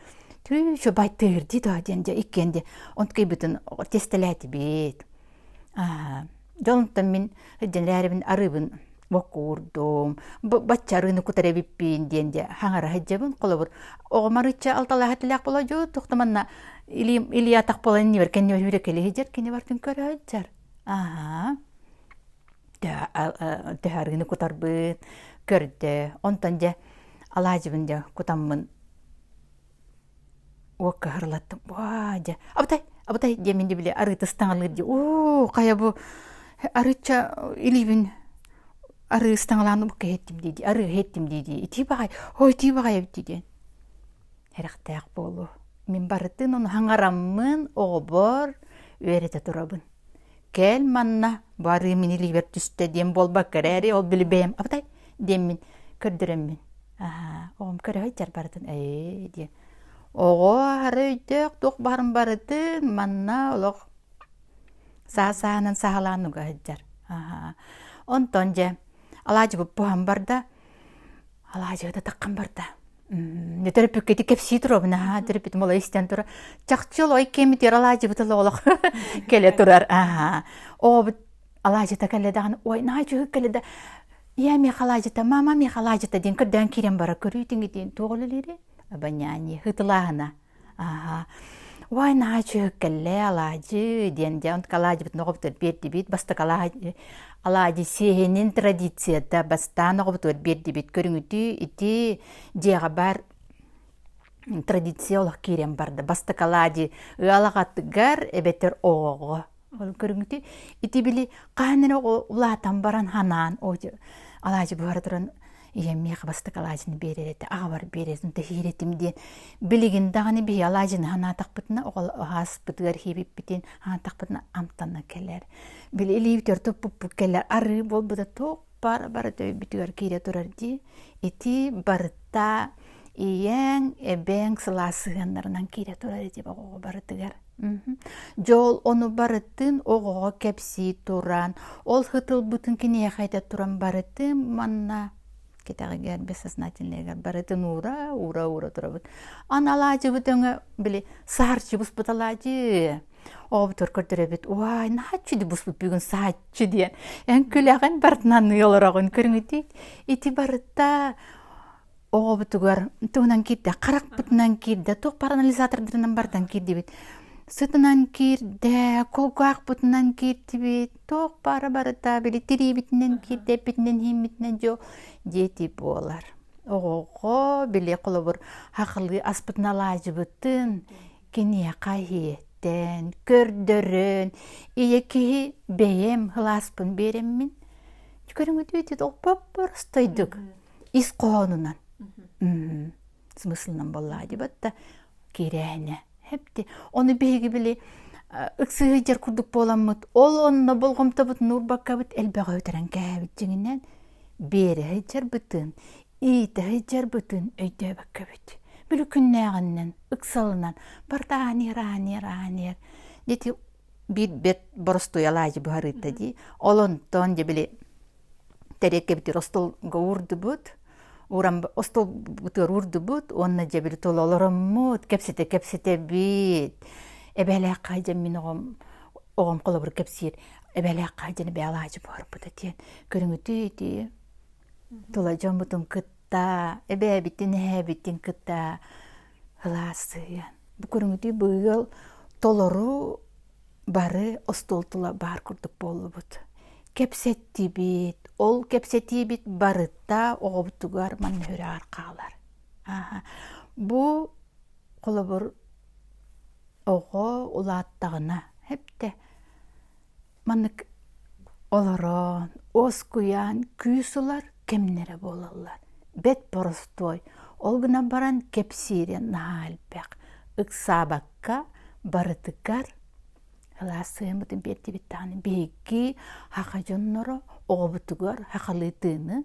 түүчө байтыыр дии да диэн дьэ иккиэн де онткайбытын тиэстэлээтибит. Аа Дьонтон мин дьэнээрибин арыыбын боккуурдум, бачча арыыны кутар эбиппин диэн дьэ хаҥара сылдьабын. Холобур, оҕом арыычча алталаах этилээх буола дьуу, туохта манна илиим илии атах буолан иннибэр кэннибэр сүүрэкэлии сылдьар, кини бартын көрө сылдьар. Аһаа. Төһө арыыны кутарбын көрдө. Онтон дьэ алаадьыбын дьэ кутаммын уокка ыһырлаттым. Уаа дьэ абытай абытай диэммин дии били арыыты ыстаҥалыыр дии. Уу хайа бу арыычча илиибин арыы ыстаҥалаан букка иһиттим дии дии арыы иһиттим дии дии итии баҕай ой итии баҕай эбит дии диэн Эрэхтээх буолуо. Мин барытын ону хаҥараммын оҕобор үөрэтэ турабын. Кэл манна бу арыы мин илиибэр түстэ диэн буолбакка эрээри ол били бэйэм абытай диэммин көрдөрөммүн. Аһаа, оҕом көрө сылдьар барытын ээ диэн. Оҕо аһара өйдөөх туох баарын барытын манна олох саа-саанан саһалаан уга сылдьар. Аһаа. Онтон дьэ алаадьыбыт буһан барда. Алаадьыга да таххан барда. Төрөппүккэ ити кэпсии туруобун аһаа төрөппүтүм олой истэн тура чахчы олой кэмитигэр алаадьыбыт олох кэлэ турар аһаа оҕобут алаадьыта кэллэ даҕаны ой наһаа үчүгэй кэллэ да ийээ миэхэ алаадьыта мама миэхэ алаадьыта диэн көрдөөн киирэн барар көрүүтүҥ туох үлэлиирий обоняние ытылааһына Аһа. Уай наһаа үчүгэй кэллэ алаадьы диэн дьэ онтука алаадьыбытын оҕобутугар биэрдибит. Бастакы алаадьы алаадьы сиэһинин традицията бастаан оҕобутугар биэрдибит. Көрүҥүтүү ити дьиэҕэ баар традиция олох киирэн барда. Бастакы алаадьы ыал аҕатыгар эбэтэр оҕоҕо. Ол көрүҥүтүү ити били хаһан эрэ улаатан баран ханаан алаадьы буһара туран ийэм миэхэ бастакы алаадьыны биэрэр этэ, аҕабар биэрэр этим, тэһиир этим диэн. Билигин даҕаны биһи алаадьыны санаатахпытына, оҕо аһааспытыгар хиибиппитин санаатахпытына амтана кэлэр. Били илиибитигэр туппуппут кэлэр, арыы буолбута туох баар барыта өйбүтүгэр киирэ турар дии. Ити барыта ийэҥ, эбэҥ сылаас сыһыаннарынан киирэ турар ити оҕоҕо барытыгар. Дьол ону барытын оҕоҕо кэпсии туран, ол ытылбытын киниэхэ этэ туран барытын манна кэтэҕигэр бессознательныйыгар барытын уура, уура, уура турабыт. Аны алаадьыбыт өҥө били саһарчы буспут алаадьы. Оҕобутугар көрдөрөбүт, уай, наһаа үчүгэй буспут бүгүн саһарчы диэн. Эн күлэҕин барытын аныы олороҕун көрүҥүтүй. Ити барыта оҕобутугар туһунан киирдэ, харахпытынан киирдэ, туох баар анализатордарынан барытан киирдибит. Сытынан киирдэ, кулгаахпытынан киирдибит, туох баара барыта били тириибитинэн киирдэ, эппитинэн, иһиммитинэн дьо диэти буолар. Оҕоҕо били холобур хахылыы аспытын алаадьыбытын киниэхэ иһиэттэн, көрдөрөн, ийэ киһи бэйэм һылааспын биэрэммин көрүҥүтү оппоппоростойдук ис хоһоонунан смыслынан буоллаҕа дии да киирээһинэ хэпти ону биһиги били ыксыһыйдьар курдук буоламмыт ол онно болҕомтобутун уурбаккабыт элбэҕи өтөрөн кээһэбит дьиҥинэн биэрэ сылдьарбытын иитэ сылдьарбытын өйдөөбөккөбүт били күннээҕинэн ыксалынан барыта ааниэр ааниэр ааниэр дити биир бэрт боростуой алаадьы буһарыыта дии ол онтон дьэ били Тэриэккэбитигэр остуолга уурдубут, ууран остуолбутугар уурдубут уонна дьэ били тула олороммут, кэпсэтэ-кэпсэтэбит. Эбээлээххэ дьэ мин оҕом оҕом холобур кэпсиир эбээлээххэ дьэн эбээ алаадьы буһарбыта диэн көрүҥүтүй ити тула дьоммутун кытта эбээбитин эһээбитин кытта ылаасыйан бу көрүҥүтүй бу ыал толору бары остуол тула баар курдук буоллубут. Кэпсэттибит, ол кэпсэтиибит барыта оҕобутугар манна үрэҕэр хаалар. Бу холобур оҕо улааттаҕына эптэ маннык олорон, уоскуйан күүс ылар кэмнэрэ буолаллар. Бэт боростуой, ол гынан баран кэпсиирэ наһаа элбэх. Ыксаабакка барытыгар ылаас сыһыаммытын биэрдибит даҕаны биһиги саха дьонноро оҕобутугар сахалыы тыыны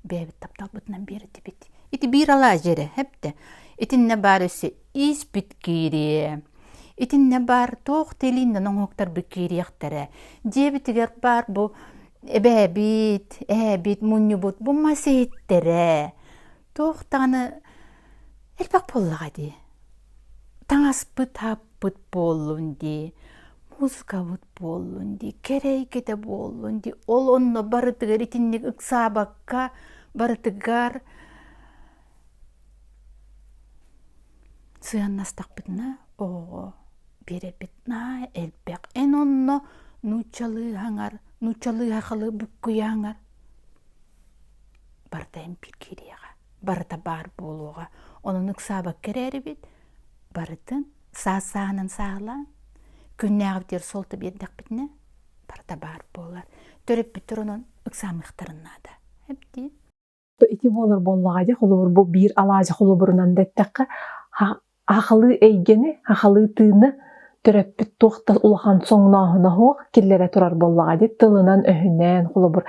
бэйэбит тапталбытынан биэрдибит. Ити биир алаадьы эрэ эптэ. Итиннэ баар өссө ииспит киириэ. Итиннэ баар туох да илииннэн оҥоһуктарбыт киириэхтэрэ. Дьиэбитигэр баар бу эбээбит, эһээбит мунньубут бу мас иһиттэрэ. Туох даҕаны элбэх буоллаҕа дии. Таҥаспыт хаппыт буоллун дии, музыкабыт буоллун дии, кэрэ эйгэтэ буоллун дии. Ол онно барытыгар итинник ыксаабакка барытыгар сыһыаннастахпытына оҕоҕо биэрэрбит наһаа элбэх. Эн онно нууччалыы хаҥар, Нууччалыы сахалыы буккуйааҥар барыта эмпир киириэҕэ, барыта баар буолуоҕа. Онон ыксаабакка эрээрибит, барытын саас-сааһынан сааһылаан, күннээҕибитигэр суолта биэрдэхпитинэ, барыта баар буолар. Төрөппүттэр онон ыксаамыахтарын наада. Эбдии. Ити буолар буоллаҕа дии, холобур, бу биир алаадьы холобурунан да эттэххэ, сахалыы эйгэни, сахалыы тыыны төрөппүт туох да улахан соҥнооһуна суох киллэрэ турар буоллаҕа дии, тылынан-өһүнэн, холобур,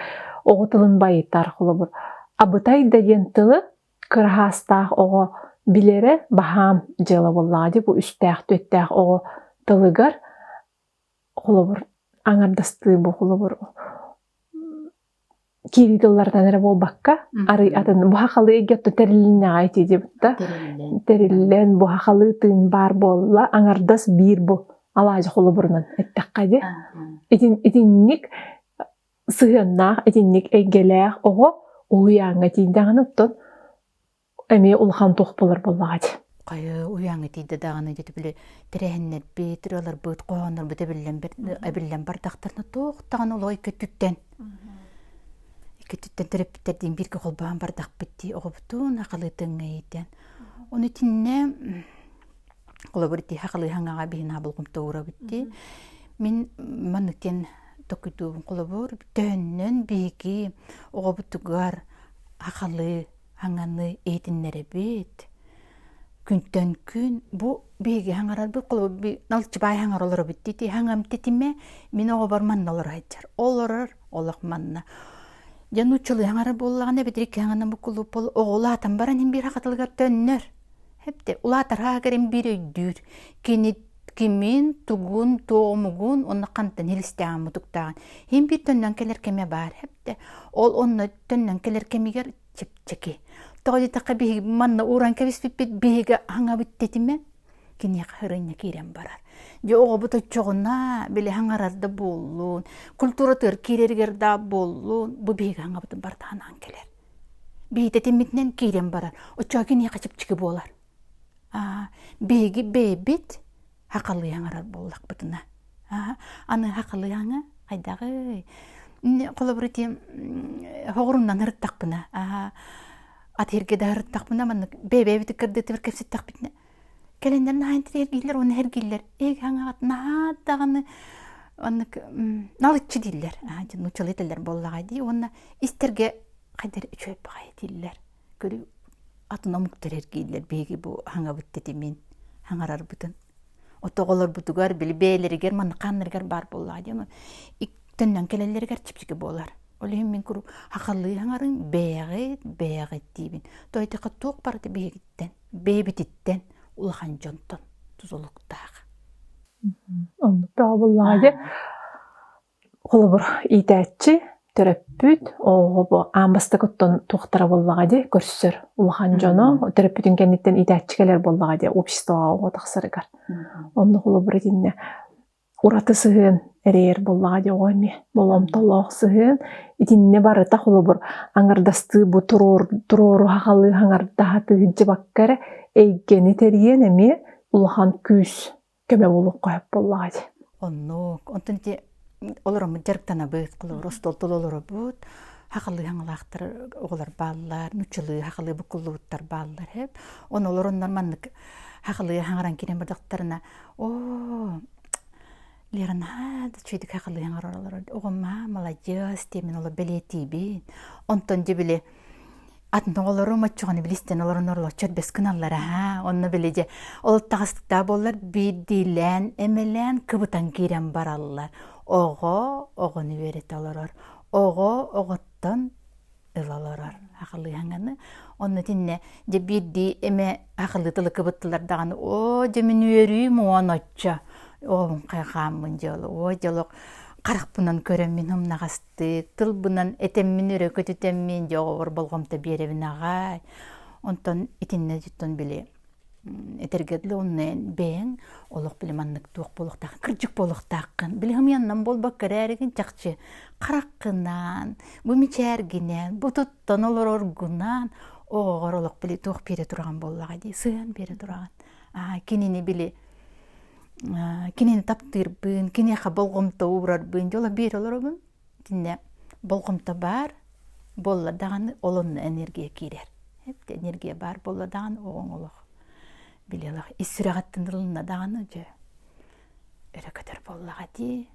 оҕо тылын байытар, холобур, абытай да диэн тылы кыраһаастаах оҕо билэрэ баһаам дьыала буоллаҕа дии, бу үстээх-түөртээх оҕо тылыгар, холобур, аҥардастыы бу холобур киирии тыллартан эрэ буолбакка, арый атын бу сахалыы эйгэ тэрилиннэҕэ ити диэбит тэриллэн бу сахалыы тыын баар буолла аҥардас биир бу алаадьы холобурунан эттэххэ дии итин итинник сыһыаннаах итинник эйгэлээх оҕо уһуйааҥҥа тиийдэҕинэ оттон эмиэ улахан туох буолар буоллаҕа дии. Хайы уйааҥҥа тиийдэ даҕаны дьэ били тэрээһиннэрбит, ырыаларбыт, хоһооннорбут эбиллэн эбиллэн бардахтарына туох даҕаны олох икки өттүттэн икки өттүттэн төрөппүттэрдиин бииргэ холбоон бардахпыт дии оҕобутун сахалыытыҥҥа иитэн. Ону итиннэ холобур ити сахалыы хаҥаҕа биһин болҕомто уурабыт дии. Мин маннык диэн токуйдуубун холобур төһөннөн биһиги оҕобутугар сахалыы хаҥаны иһитиннэрэбит. Күнтэн күн бу биһиги хаҥарарбыт холобур налчыбаай хаҥар олоробут дии хаҥам титимэ мин оҕобор манна олоро сылдьар олорор олох манна дьэ нууччалыы хаҥарар буоллаҕына эбэтэр икки хаҥанан буккуллубут буол оҕо улаатан баран иһин биир хатылыгар төннөр хэпте улаатар хаһыгар ин биир өйдүүр кини кимин тугун туомугун уонна хантан илистээҕин мутуктааҕын иһин биир төннөн кэлэр кэмэ баар хэпте ол онно төннөн кэлэр кэмигэр чэпчэки. Тоҕо диэтэххэ биһиги манна ууран кэбиспиппит биһиги хаҥабыт тэтимэ киниэхэ ырынньа киирэн барар. Дьэ оҕобут оччоҕуна били хаҥарар да буоллун, культуратыгар киирэригэр да буоллун, бу биһиги хаҥабытын барыта ханаан кэлэр. Биһи тэтиммитинэн киирэн барар. Оччоҕо киниэхэ чэпчэки буолар. Биһиги бэйэбит хахалыы хаҥарар буоллахпытына аны хахалыы хаҥа хайдаҕый холобур ити хоҕуруннан ырыттахпына ат иһиргэ да ырыттахпына маннык бэйэ-бэйэбитин кырдыытыбар кэпсэттэхпитинэ кэлэннэр наһаа интириэргииллэр уонна эргиллэр эһиги хаҥаҕыт наһаа даҕаны оннук налыччы дииллэр нууччалыы этэллэр буоллаҕа дии уонна истэргэ хайдах үчүгэй баҕайы дииллэр Көрү атын омуктар эргииллэр биһиги бу хаҥабыт тэтимин хаҥарарбытын. Ото оҕолорбутугар били бэйэлэригэр маннык баар буоллаҕа диэн төннөн кэлэллэригэр чэпчэки буолар. Ол иһин мин куруук хахалыы хаҥарыҥ бэйэҕит бэйэҕит диибин. То этиэхэ туох барыта биһигиттэн, бэйэбититтэн улахан дьонтон тутулуктаах. Оннук бөҕө буоллаҕа дии. Холобур, иитээччи, төрөппүт, оҕо бу аан бастакыттан туохтара буоллаҕа дии, көрсөр улахан дьоно, төрөппүтүн кэнниттэн иитээччи кэлэр буоллаҕа дии, обществоҕа оҕо тахсарыгар. Онно холобур итиннэ ураты сыһыан эрэйэр буоллаҕа дии оҕо эмиэ болҕомтолоох сыһыан. Итиннэ барыта холобур аҥардастыы бу туруору сахалыы аҥардаһа тыһыдьыбакка эрэ эйгэни тэрийэн эмиэ улахан күүс көмө буолуохха сөп буоллаҕа дии. Оннук. Онтон ити олороммут дьарыктанабыт, холобур, остуол тула олоробут, хахалыы хаҥалаахтар оҕолор бааллар, нуччалыы хахалыы буккуллубуттар бааллар эп. Ону олороннор маннык хахалыы хаҥаран киирэн бардахтарына, оо, Лера наһаа да үчүгэйдик хахалыы хаҥарар олорор. Оҕом маа маладьыас диэмин олор бэлиэтиибин. Онтон дьэ били атын оҕолорум оччоҕуна билистэн олорон орлоччот бэс гыналлар аһаа онно били дьэ ол таҕыстыктаа буоллар биирдиилээн эмэлээн кыбытан киирэн бараллар оҕо оҕону үөрэтэ олорор оҕо оҕоттон ыла олорор ахылыыһаҥаны онно итиннэ дьэ биирдии эмэ ахылыы тылы кыбыттылар даҕаны оо дьэ мин үөрүүм уон оччо оҕобун хайҕааммын дьэ оо дьэ олох харахпынан көрөммүн умнаҕас тылбынан этэммин өрө көтүтэммин дьэ оҕобор болҕомто биэрэбин аҕай онтон итиннэ дьиттон били этэргэ дылы онно бэйэҥ олох били маннык туох буолуохтааххын кырдьык буолуохтааххын били хымыйаннан буолбакка эрээригин чахчы хараххынаан бу мичээргинэн бу туттан олороргунаан оҕоҕор олох били туох биэрэ тураҕын буоллаҕа дии сыһыан биэрэ тураҕын аа кинини били кинини таптыырбын киниэхэ болҕомто уурарбын дьоло биэрэ олоробун. Итиннэ болҕомто баар буолла даҕаны ол онно энергия киирэр. Энергия баар буолла даҕаны оҕоҥ олох били олох ис сүрэҕиттэн ылынна даҕаны дьэ өрө көтөр буоллаҕа дии.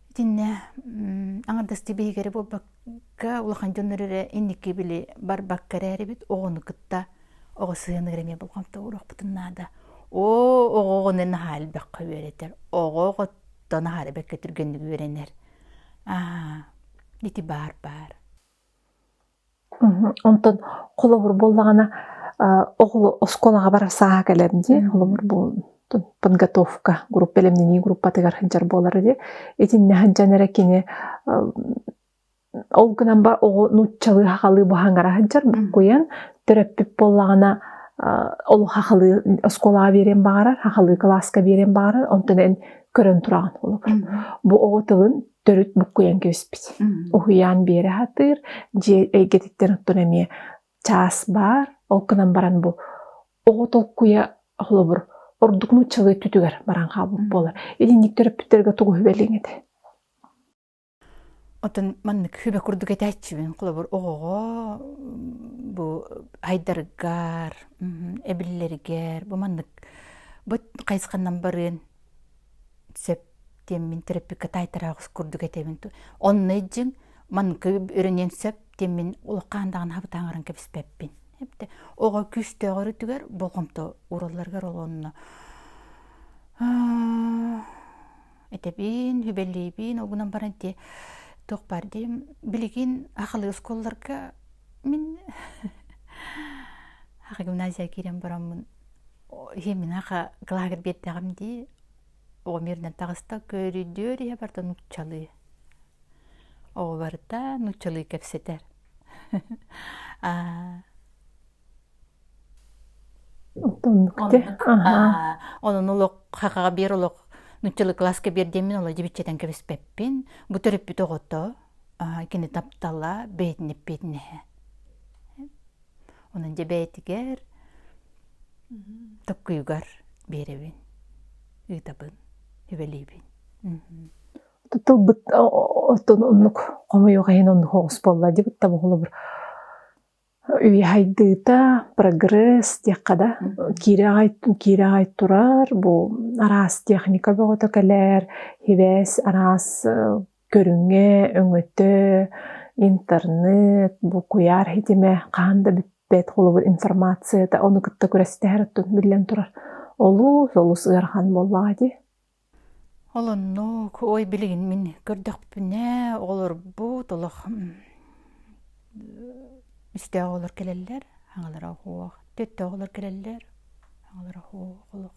Итиннэ аҥардастыы биһиги эрэ буолбакка улахан дьоннор эрэ инники били барбакка эрээрибит оҕону кытта оҕо сыһыаныгар эмиэ болҕомто ууруохпутун наада. Оо, оҕо оҕону наһаа элбэххэ үөрэтэр. Оҕо оҕоттон аһара бэккэ түргэнник үөрэнэр. Аа, ити баар баар. Онтон холобур буоллаҕына оҕолу оскуолаҕа барар сааһа кэлэр дии. Холобур бу подготовка группа бэлэмнэнии группатыгар сылдьар буолар дии. Итиннэ сылдьан эрэ кини ол гынан бар оҕо нууччалыы сахалыы быһаҥара сылдьар буккуйан төрөппүт буоллаҕына ол сахалыы оскуолаҕа биэриэн баҕарар, сахалыы кылааска биэриэн баҕарар, онтон эн көрөн тураҕын холобур. Бу оҕо тылын төрүт буккуйан кэбиспит. Уһуйаан биэрэ сатыыр, дьиэ эйгэтиттэн оттон эмиэ чаас баар, ол гынан баран бу оҕо толкуйа холобур ордук нууччалыы өттүтүгэр баран хаалбыт буолар. Итинник төрөппүттэргэ тугу сүбэлиэҥ этэ? Отон маннык сүбэ курдук этээччибин. Холобур, оҕоҕо бу айдарыгар, эбиллэригэр бу маннык бу хайысханан барыан сөп диэммин төрөппүккэ таайтараҕыс курдук этэбин. Онно илдьиҥ маннык өрөниэн сөп диэммин улахаан даҕаны хабытааҥыран кэбиспэппин. Эбитэ оҕо күүстээх өрүтүгэр болҕомто ууралларыгар ол онно этэбин, сүбэлиибин, ол гынан баран ити туох баар диим билигин ахалыы оскуолаларга мин аха гимназия киирэн бараммын иһимин аха кылааһыгар биэрдэҕим дии Оҕом үөрэнэн таҕыста көрүдүөр иһэ барыта нууччалыы. Оҕо барыта нууччалыы кэпсэтэр. Онон олох хахаҕа биэр олох нууччалыы кылааска биэр диэммин олох дьибиччэтэн кэбиспэппин. Бу төрөппүт оҕото кини таптала бэйэтин эппиэтинэһэ. Онон дьэ бэйэтигэр Токкуйугар биэрэбин, ыытабын, сүбэлиибин. Тылбыт оттон оннук хомойуох иһин оннук оҕус буолла дибит да холобур үйэ хайдыыта прогресс диэххэ да киирэ аҕай киирэ аҕай турар бу араас техника бөҕөтө кэлэр хибээс араас көрүҥэ өҥөтө интернет бу куйаар ситимэ хаһан да бүппэт холобур информацията ону кытта күрэстэһэр оттон биллэн турар олус олус ыарахан буоллаҕа дии. Ол оннук ой билигин мин көрдөхпүнэ оҕолорбут олох үстээх оҕолор кэлэллэр аҥалара оһуох түөртээх оҕолор кэлэллэр аҥалара оһуох олох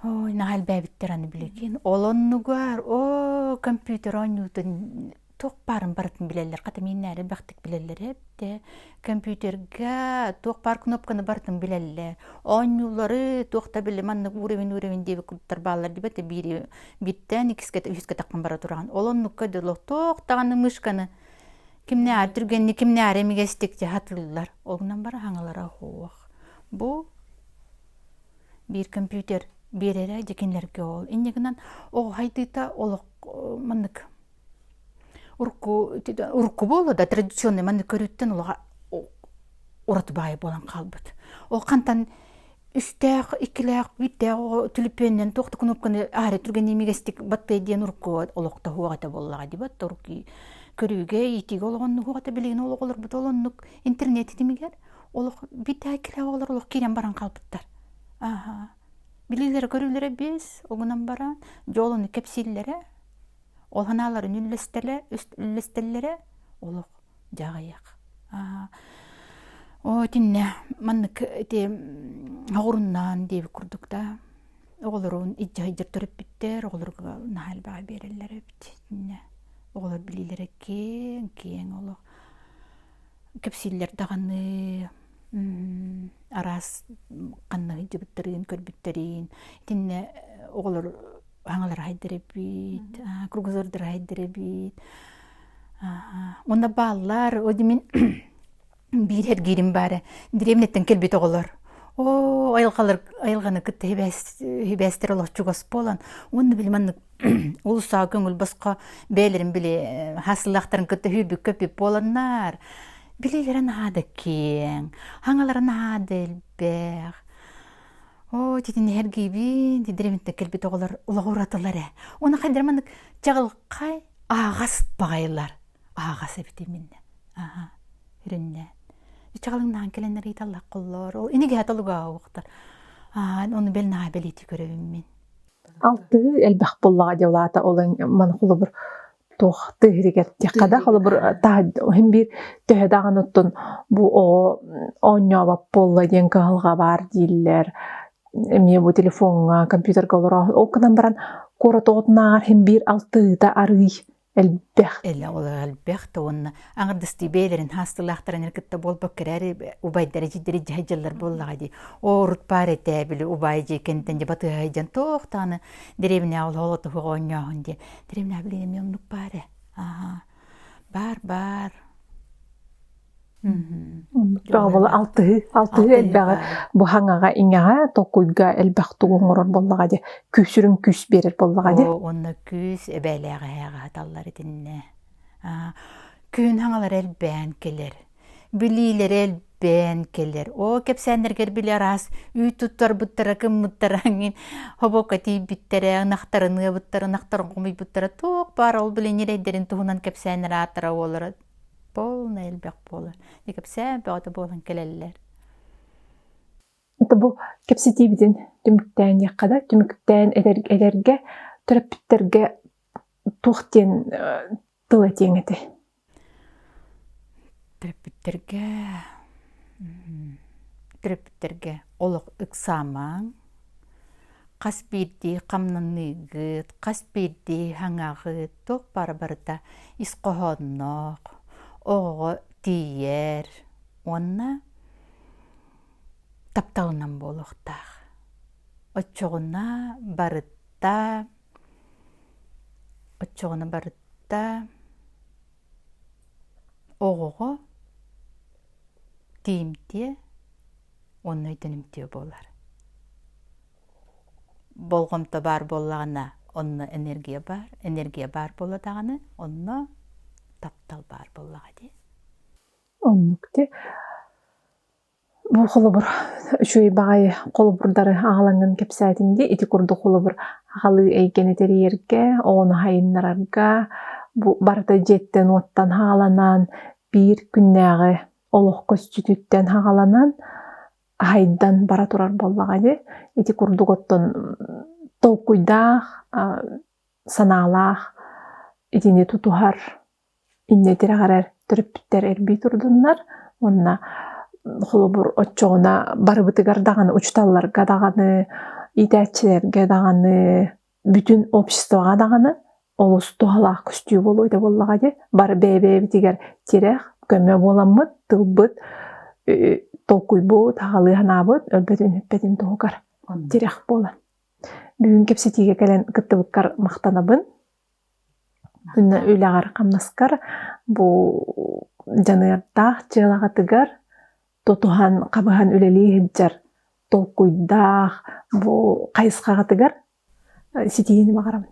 Ой, наһаа элбээбиттэр аны билигин. Ол оннугар, оо, компьютер оонньуутун туох баарын барытын билэллэр. Хата мииннээри элбэхтик билэллэр эбит. Компьютерга туох баар кнопканы барытын билэллэр. Оонньуулары туох да били маннык уровень уровень диэбит курдуктар бааллар диэбэт биири бииртэн иккискэ үһүскэ таххан бара тураҕын. Ол оннукка дылы туох даҕаны мышканы кимнээҕэр түргэнник кимнээҕэр эмигэстик дьаһатыллар. Ол гынан бара хаҥалара суох. Бу биир компьютер биэрэрэ дьэ кинилэргэ ол. Инньэ гынан оҕо хайдыыта олох маннык урукку урукку буолла да традиционный маннык көрүүттэн олох ураты баайы буолан хаалбыт. Ол хантан үстээх, иккилээх, биирдээх оҕо түлүпүөннэн туох да кнопканы аһары түргэнник имигэстик баттыа диэн урукку олохто суох этэ буоллаҕа дии бат урукку көрүүгэ иитиигэ олоҕоннук суох этэ билигин ол оҕолорбут ол оннук интернет ситимигэр олох биирдээх иккилээх оҕолор олох киирэн баран хаалбыттар. Ааһа. Билиилэрэ көрүүлэрэ биэс, оҕунан баран дьолуну кэпсииллэрэ, ол санааларын үллэстэллэрэ олох дьаҕайах. Оо, итиннэ маннык ити оҕуруннаан диэбит курдук да оҕолорун илдьэ сылдьар төрөппүттэр оҕолорго наһаа элбэҕи биэрэллэр эбит. Итиннэ оҕолор билиилэрэ киэҥ, киэҥ олох. Кэпсииллэр даҕаны араас ханна сылдьыбыттарын, көрбүттэрин. Итиннэ оҕолор хаҥалара хайдар эбит, кругозордара хайдар эбит. Уонна бааллар, ол мин биир эргиирим баара. Дэриэбинэттэн кэлбит оҕолор. Оо, айылҕалар айылҕаны кытта хибээстэр олох чугас буолан, уонна били маннык улусаа көҥүл босхо бэйэлэрин били хаасылаахтарын кытта сүүрбүккэ буоланнар, билиилэрэ наһаа да киэҥ, хаҥалара наһаа да элбэх. Оо, итини эргийбин, тидиримиттэн кэлбит оҕолор олох уратылар ээ. Уонна хайдах маннык чаҕылхай аһаҕас баҕайылар. Аһаҕас эбит иминнэ. Аха, үрүннээн. Чаҕылыҥнаан кэлэннэр ыйыталлар холлоор. Ол инигэһэ толугаауохтар. Аа, ону бэл наһаа бэлиэтии көрөбүн мин. Алтыһыы элбэх буоллаҕа дии улаата ол маны холобур туох тыаһырыгар диэххэ да холобур иһин биир төһө даҕаны оттон бу оҕо оонньообот буолла диэн кыһалҕа баар дииллэр эмиэ бу телефоҥҥа компьютерга олороо ол гынан баран куорат оҕотунааҕар иһин биир алтыһыыта арыый элбэх Элэ ол элбэх да уонна аҥардастыы бэйэлэрин хаастылаахтарын кытта буолбакка эрээри убайдара дьиддери дьаһайдьаллар буоллаҕа дии. Оо урут баар этэ били убаай дьиэ кэнниттэн дьэ батыһа сылдьан туох даҕаны дэриэбинэҕэ олоһо туһуҕа оонньооһун диэн. Дэриэбинэҕэ билигин эмиэ оннук баар ээ. Аһаа. Баар баар. Тоҕо алтыһыы алтыһыы элбэҕи бу хаҥаҕа иҥэҕэ толкуйга элбэх тугу оҥорор буоллаҕа дии күүсүрүн күүс биэрэр буоллаҕа дии Оо уонна күүс эбээлээҕи эһээҕи аһаталлар итиннэ. Күн хаҥалара элбээн кэлэр. Билиилэрэ элбээн кэлэр. Оо кэпсээннэргэр били араас үүт туттарбыттара, кыммыттара эҥин хобокко тиийбиттэрэ, ынахтарын ыабыттара, ынахтарын хомуйбуттара туох баар ол били ньирэйдэрин туһунан кэпсээннэр ааттара уоллара полный элбэх буолар. Дьэ кэпсээн бөҕөтө буолан кэлэллэр. Это бу кэпсэтиибитин түмүктээн диэххэ да, түмүктээн эдэргэ, төрөппүттэргэ туох диэн тыл этиэҥ этэй? Төрөппүттэргэ төрөппүттэргэ олох ыксаамаҥ, хас биирдии хамнаныыгыт, хас биирдии хаҥаҕыт туох баара барыта ис хоһоонноох, оҕоҕо тиийэр уонна тапталынан буолуохтаах. Оччоҕуна барыта оччоҕуна барыта оҕоҕо тиийимтиэ уонна өйдөнүмтүө буолар. Болҕомто баар буоллаҕына, онно энергия баар, энергия баар буолла даҕаны, онно таптал баар буоллаҕа дии. Оннук дии. Бу холобур үчүгэй баҕайы холобурдары аҕалаҥҥын кэпсээтиҥ дии. Ити курдук холобур аҕалыы эйгэни тэрийэргэ, оҕону сайыннарарга бу барыта дьиэттэн-уоттан хааланан, биир күннээҕи олох көстүүтүттэн хааланан аһайдан бара турар буоллаҕа дии. Ити курдук оттон толкуйдаах, санаалаах итини тутуһар, инньэ тирэҕирэр төрөппүттэр элбии турдуннар уонна холобур оччоҕуна барыбытыгар даҕаны учууталларга даҕаны, иитээччилэргэ даҕаны, бүтүн обществоҕа даҕаны олус туһалаах көстүү буолуо этэ буоллаҕа дии. Бары бэйэ-бэйэбитигэр тирэх, көмө буоламмыт, тылбыт, толкуйбут, аҕалыы санаабыт өлбөтүн-сүппэтин туһугар тирэх буолан. Бүгүн кэпсэтиигэ кэлэн кыттыбыккар махтанабын. Уонна үлэҕэр-хамнаскар бу дьаныардаах дьыалаҕытыгар тутуһан, хабыһан үлэлии сылдьар толкуйдаах бу хайысхаҕытыгар ситиһиини баҕарабын.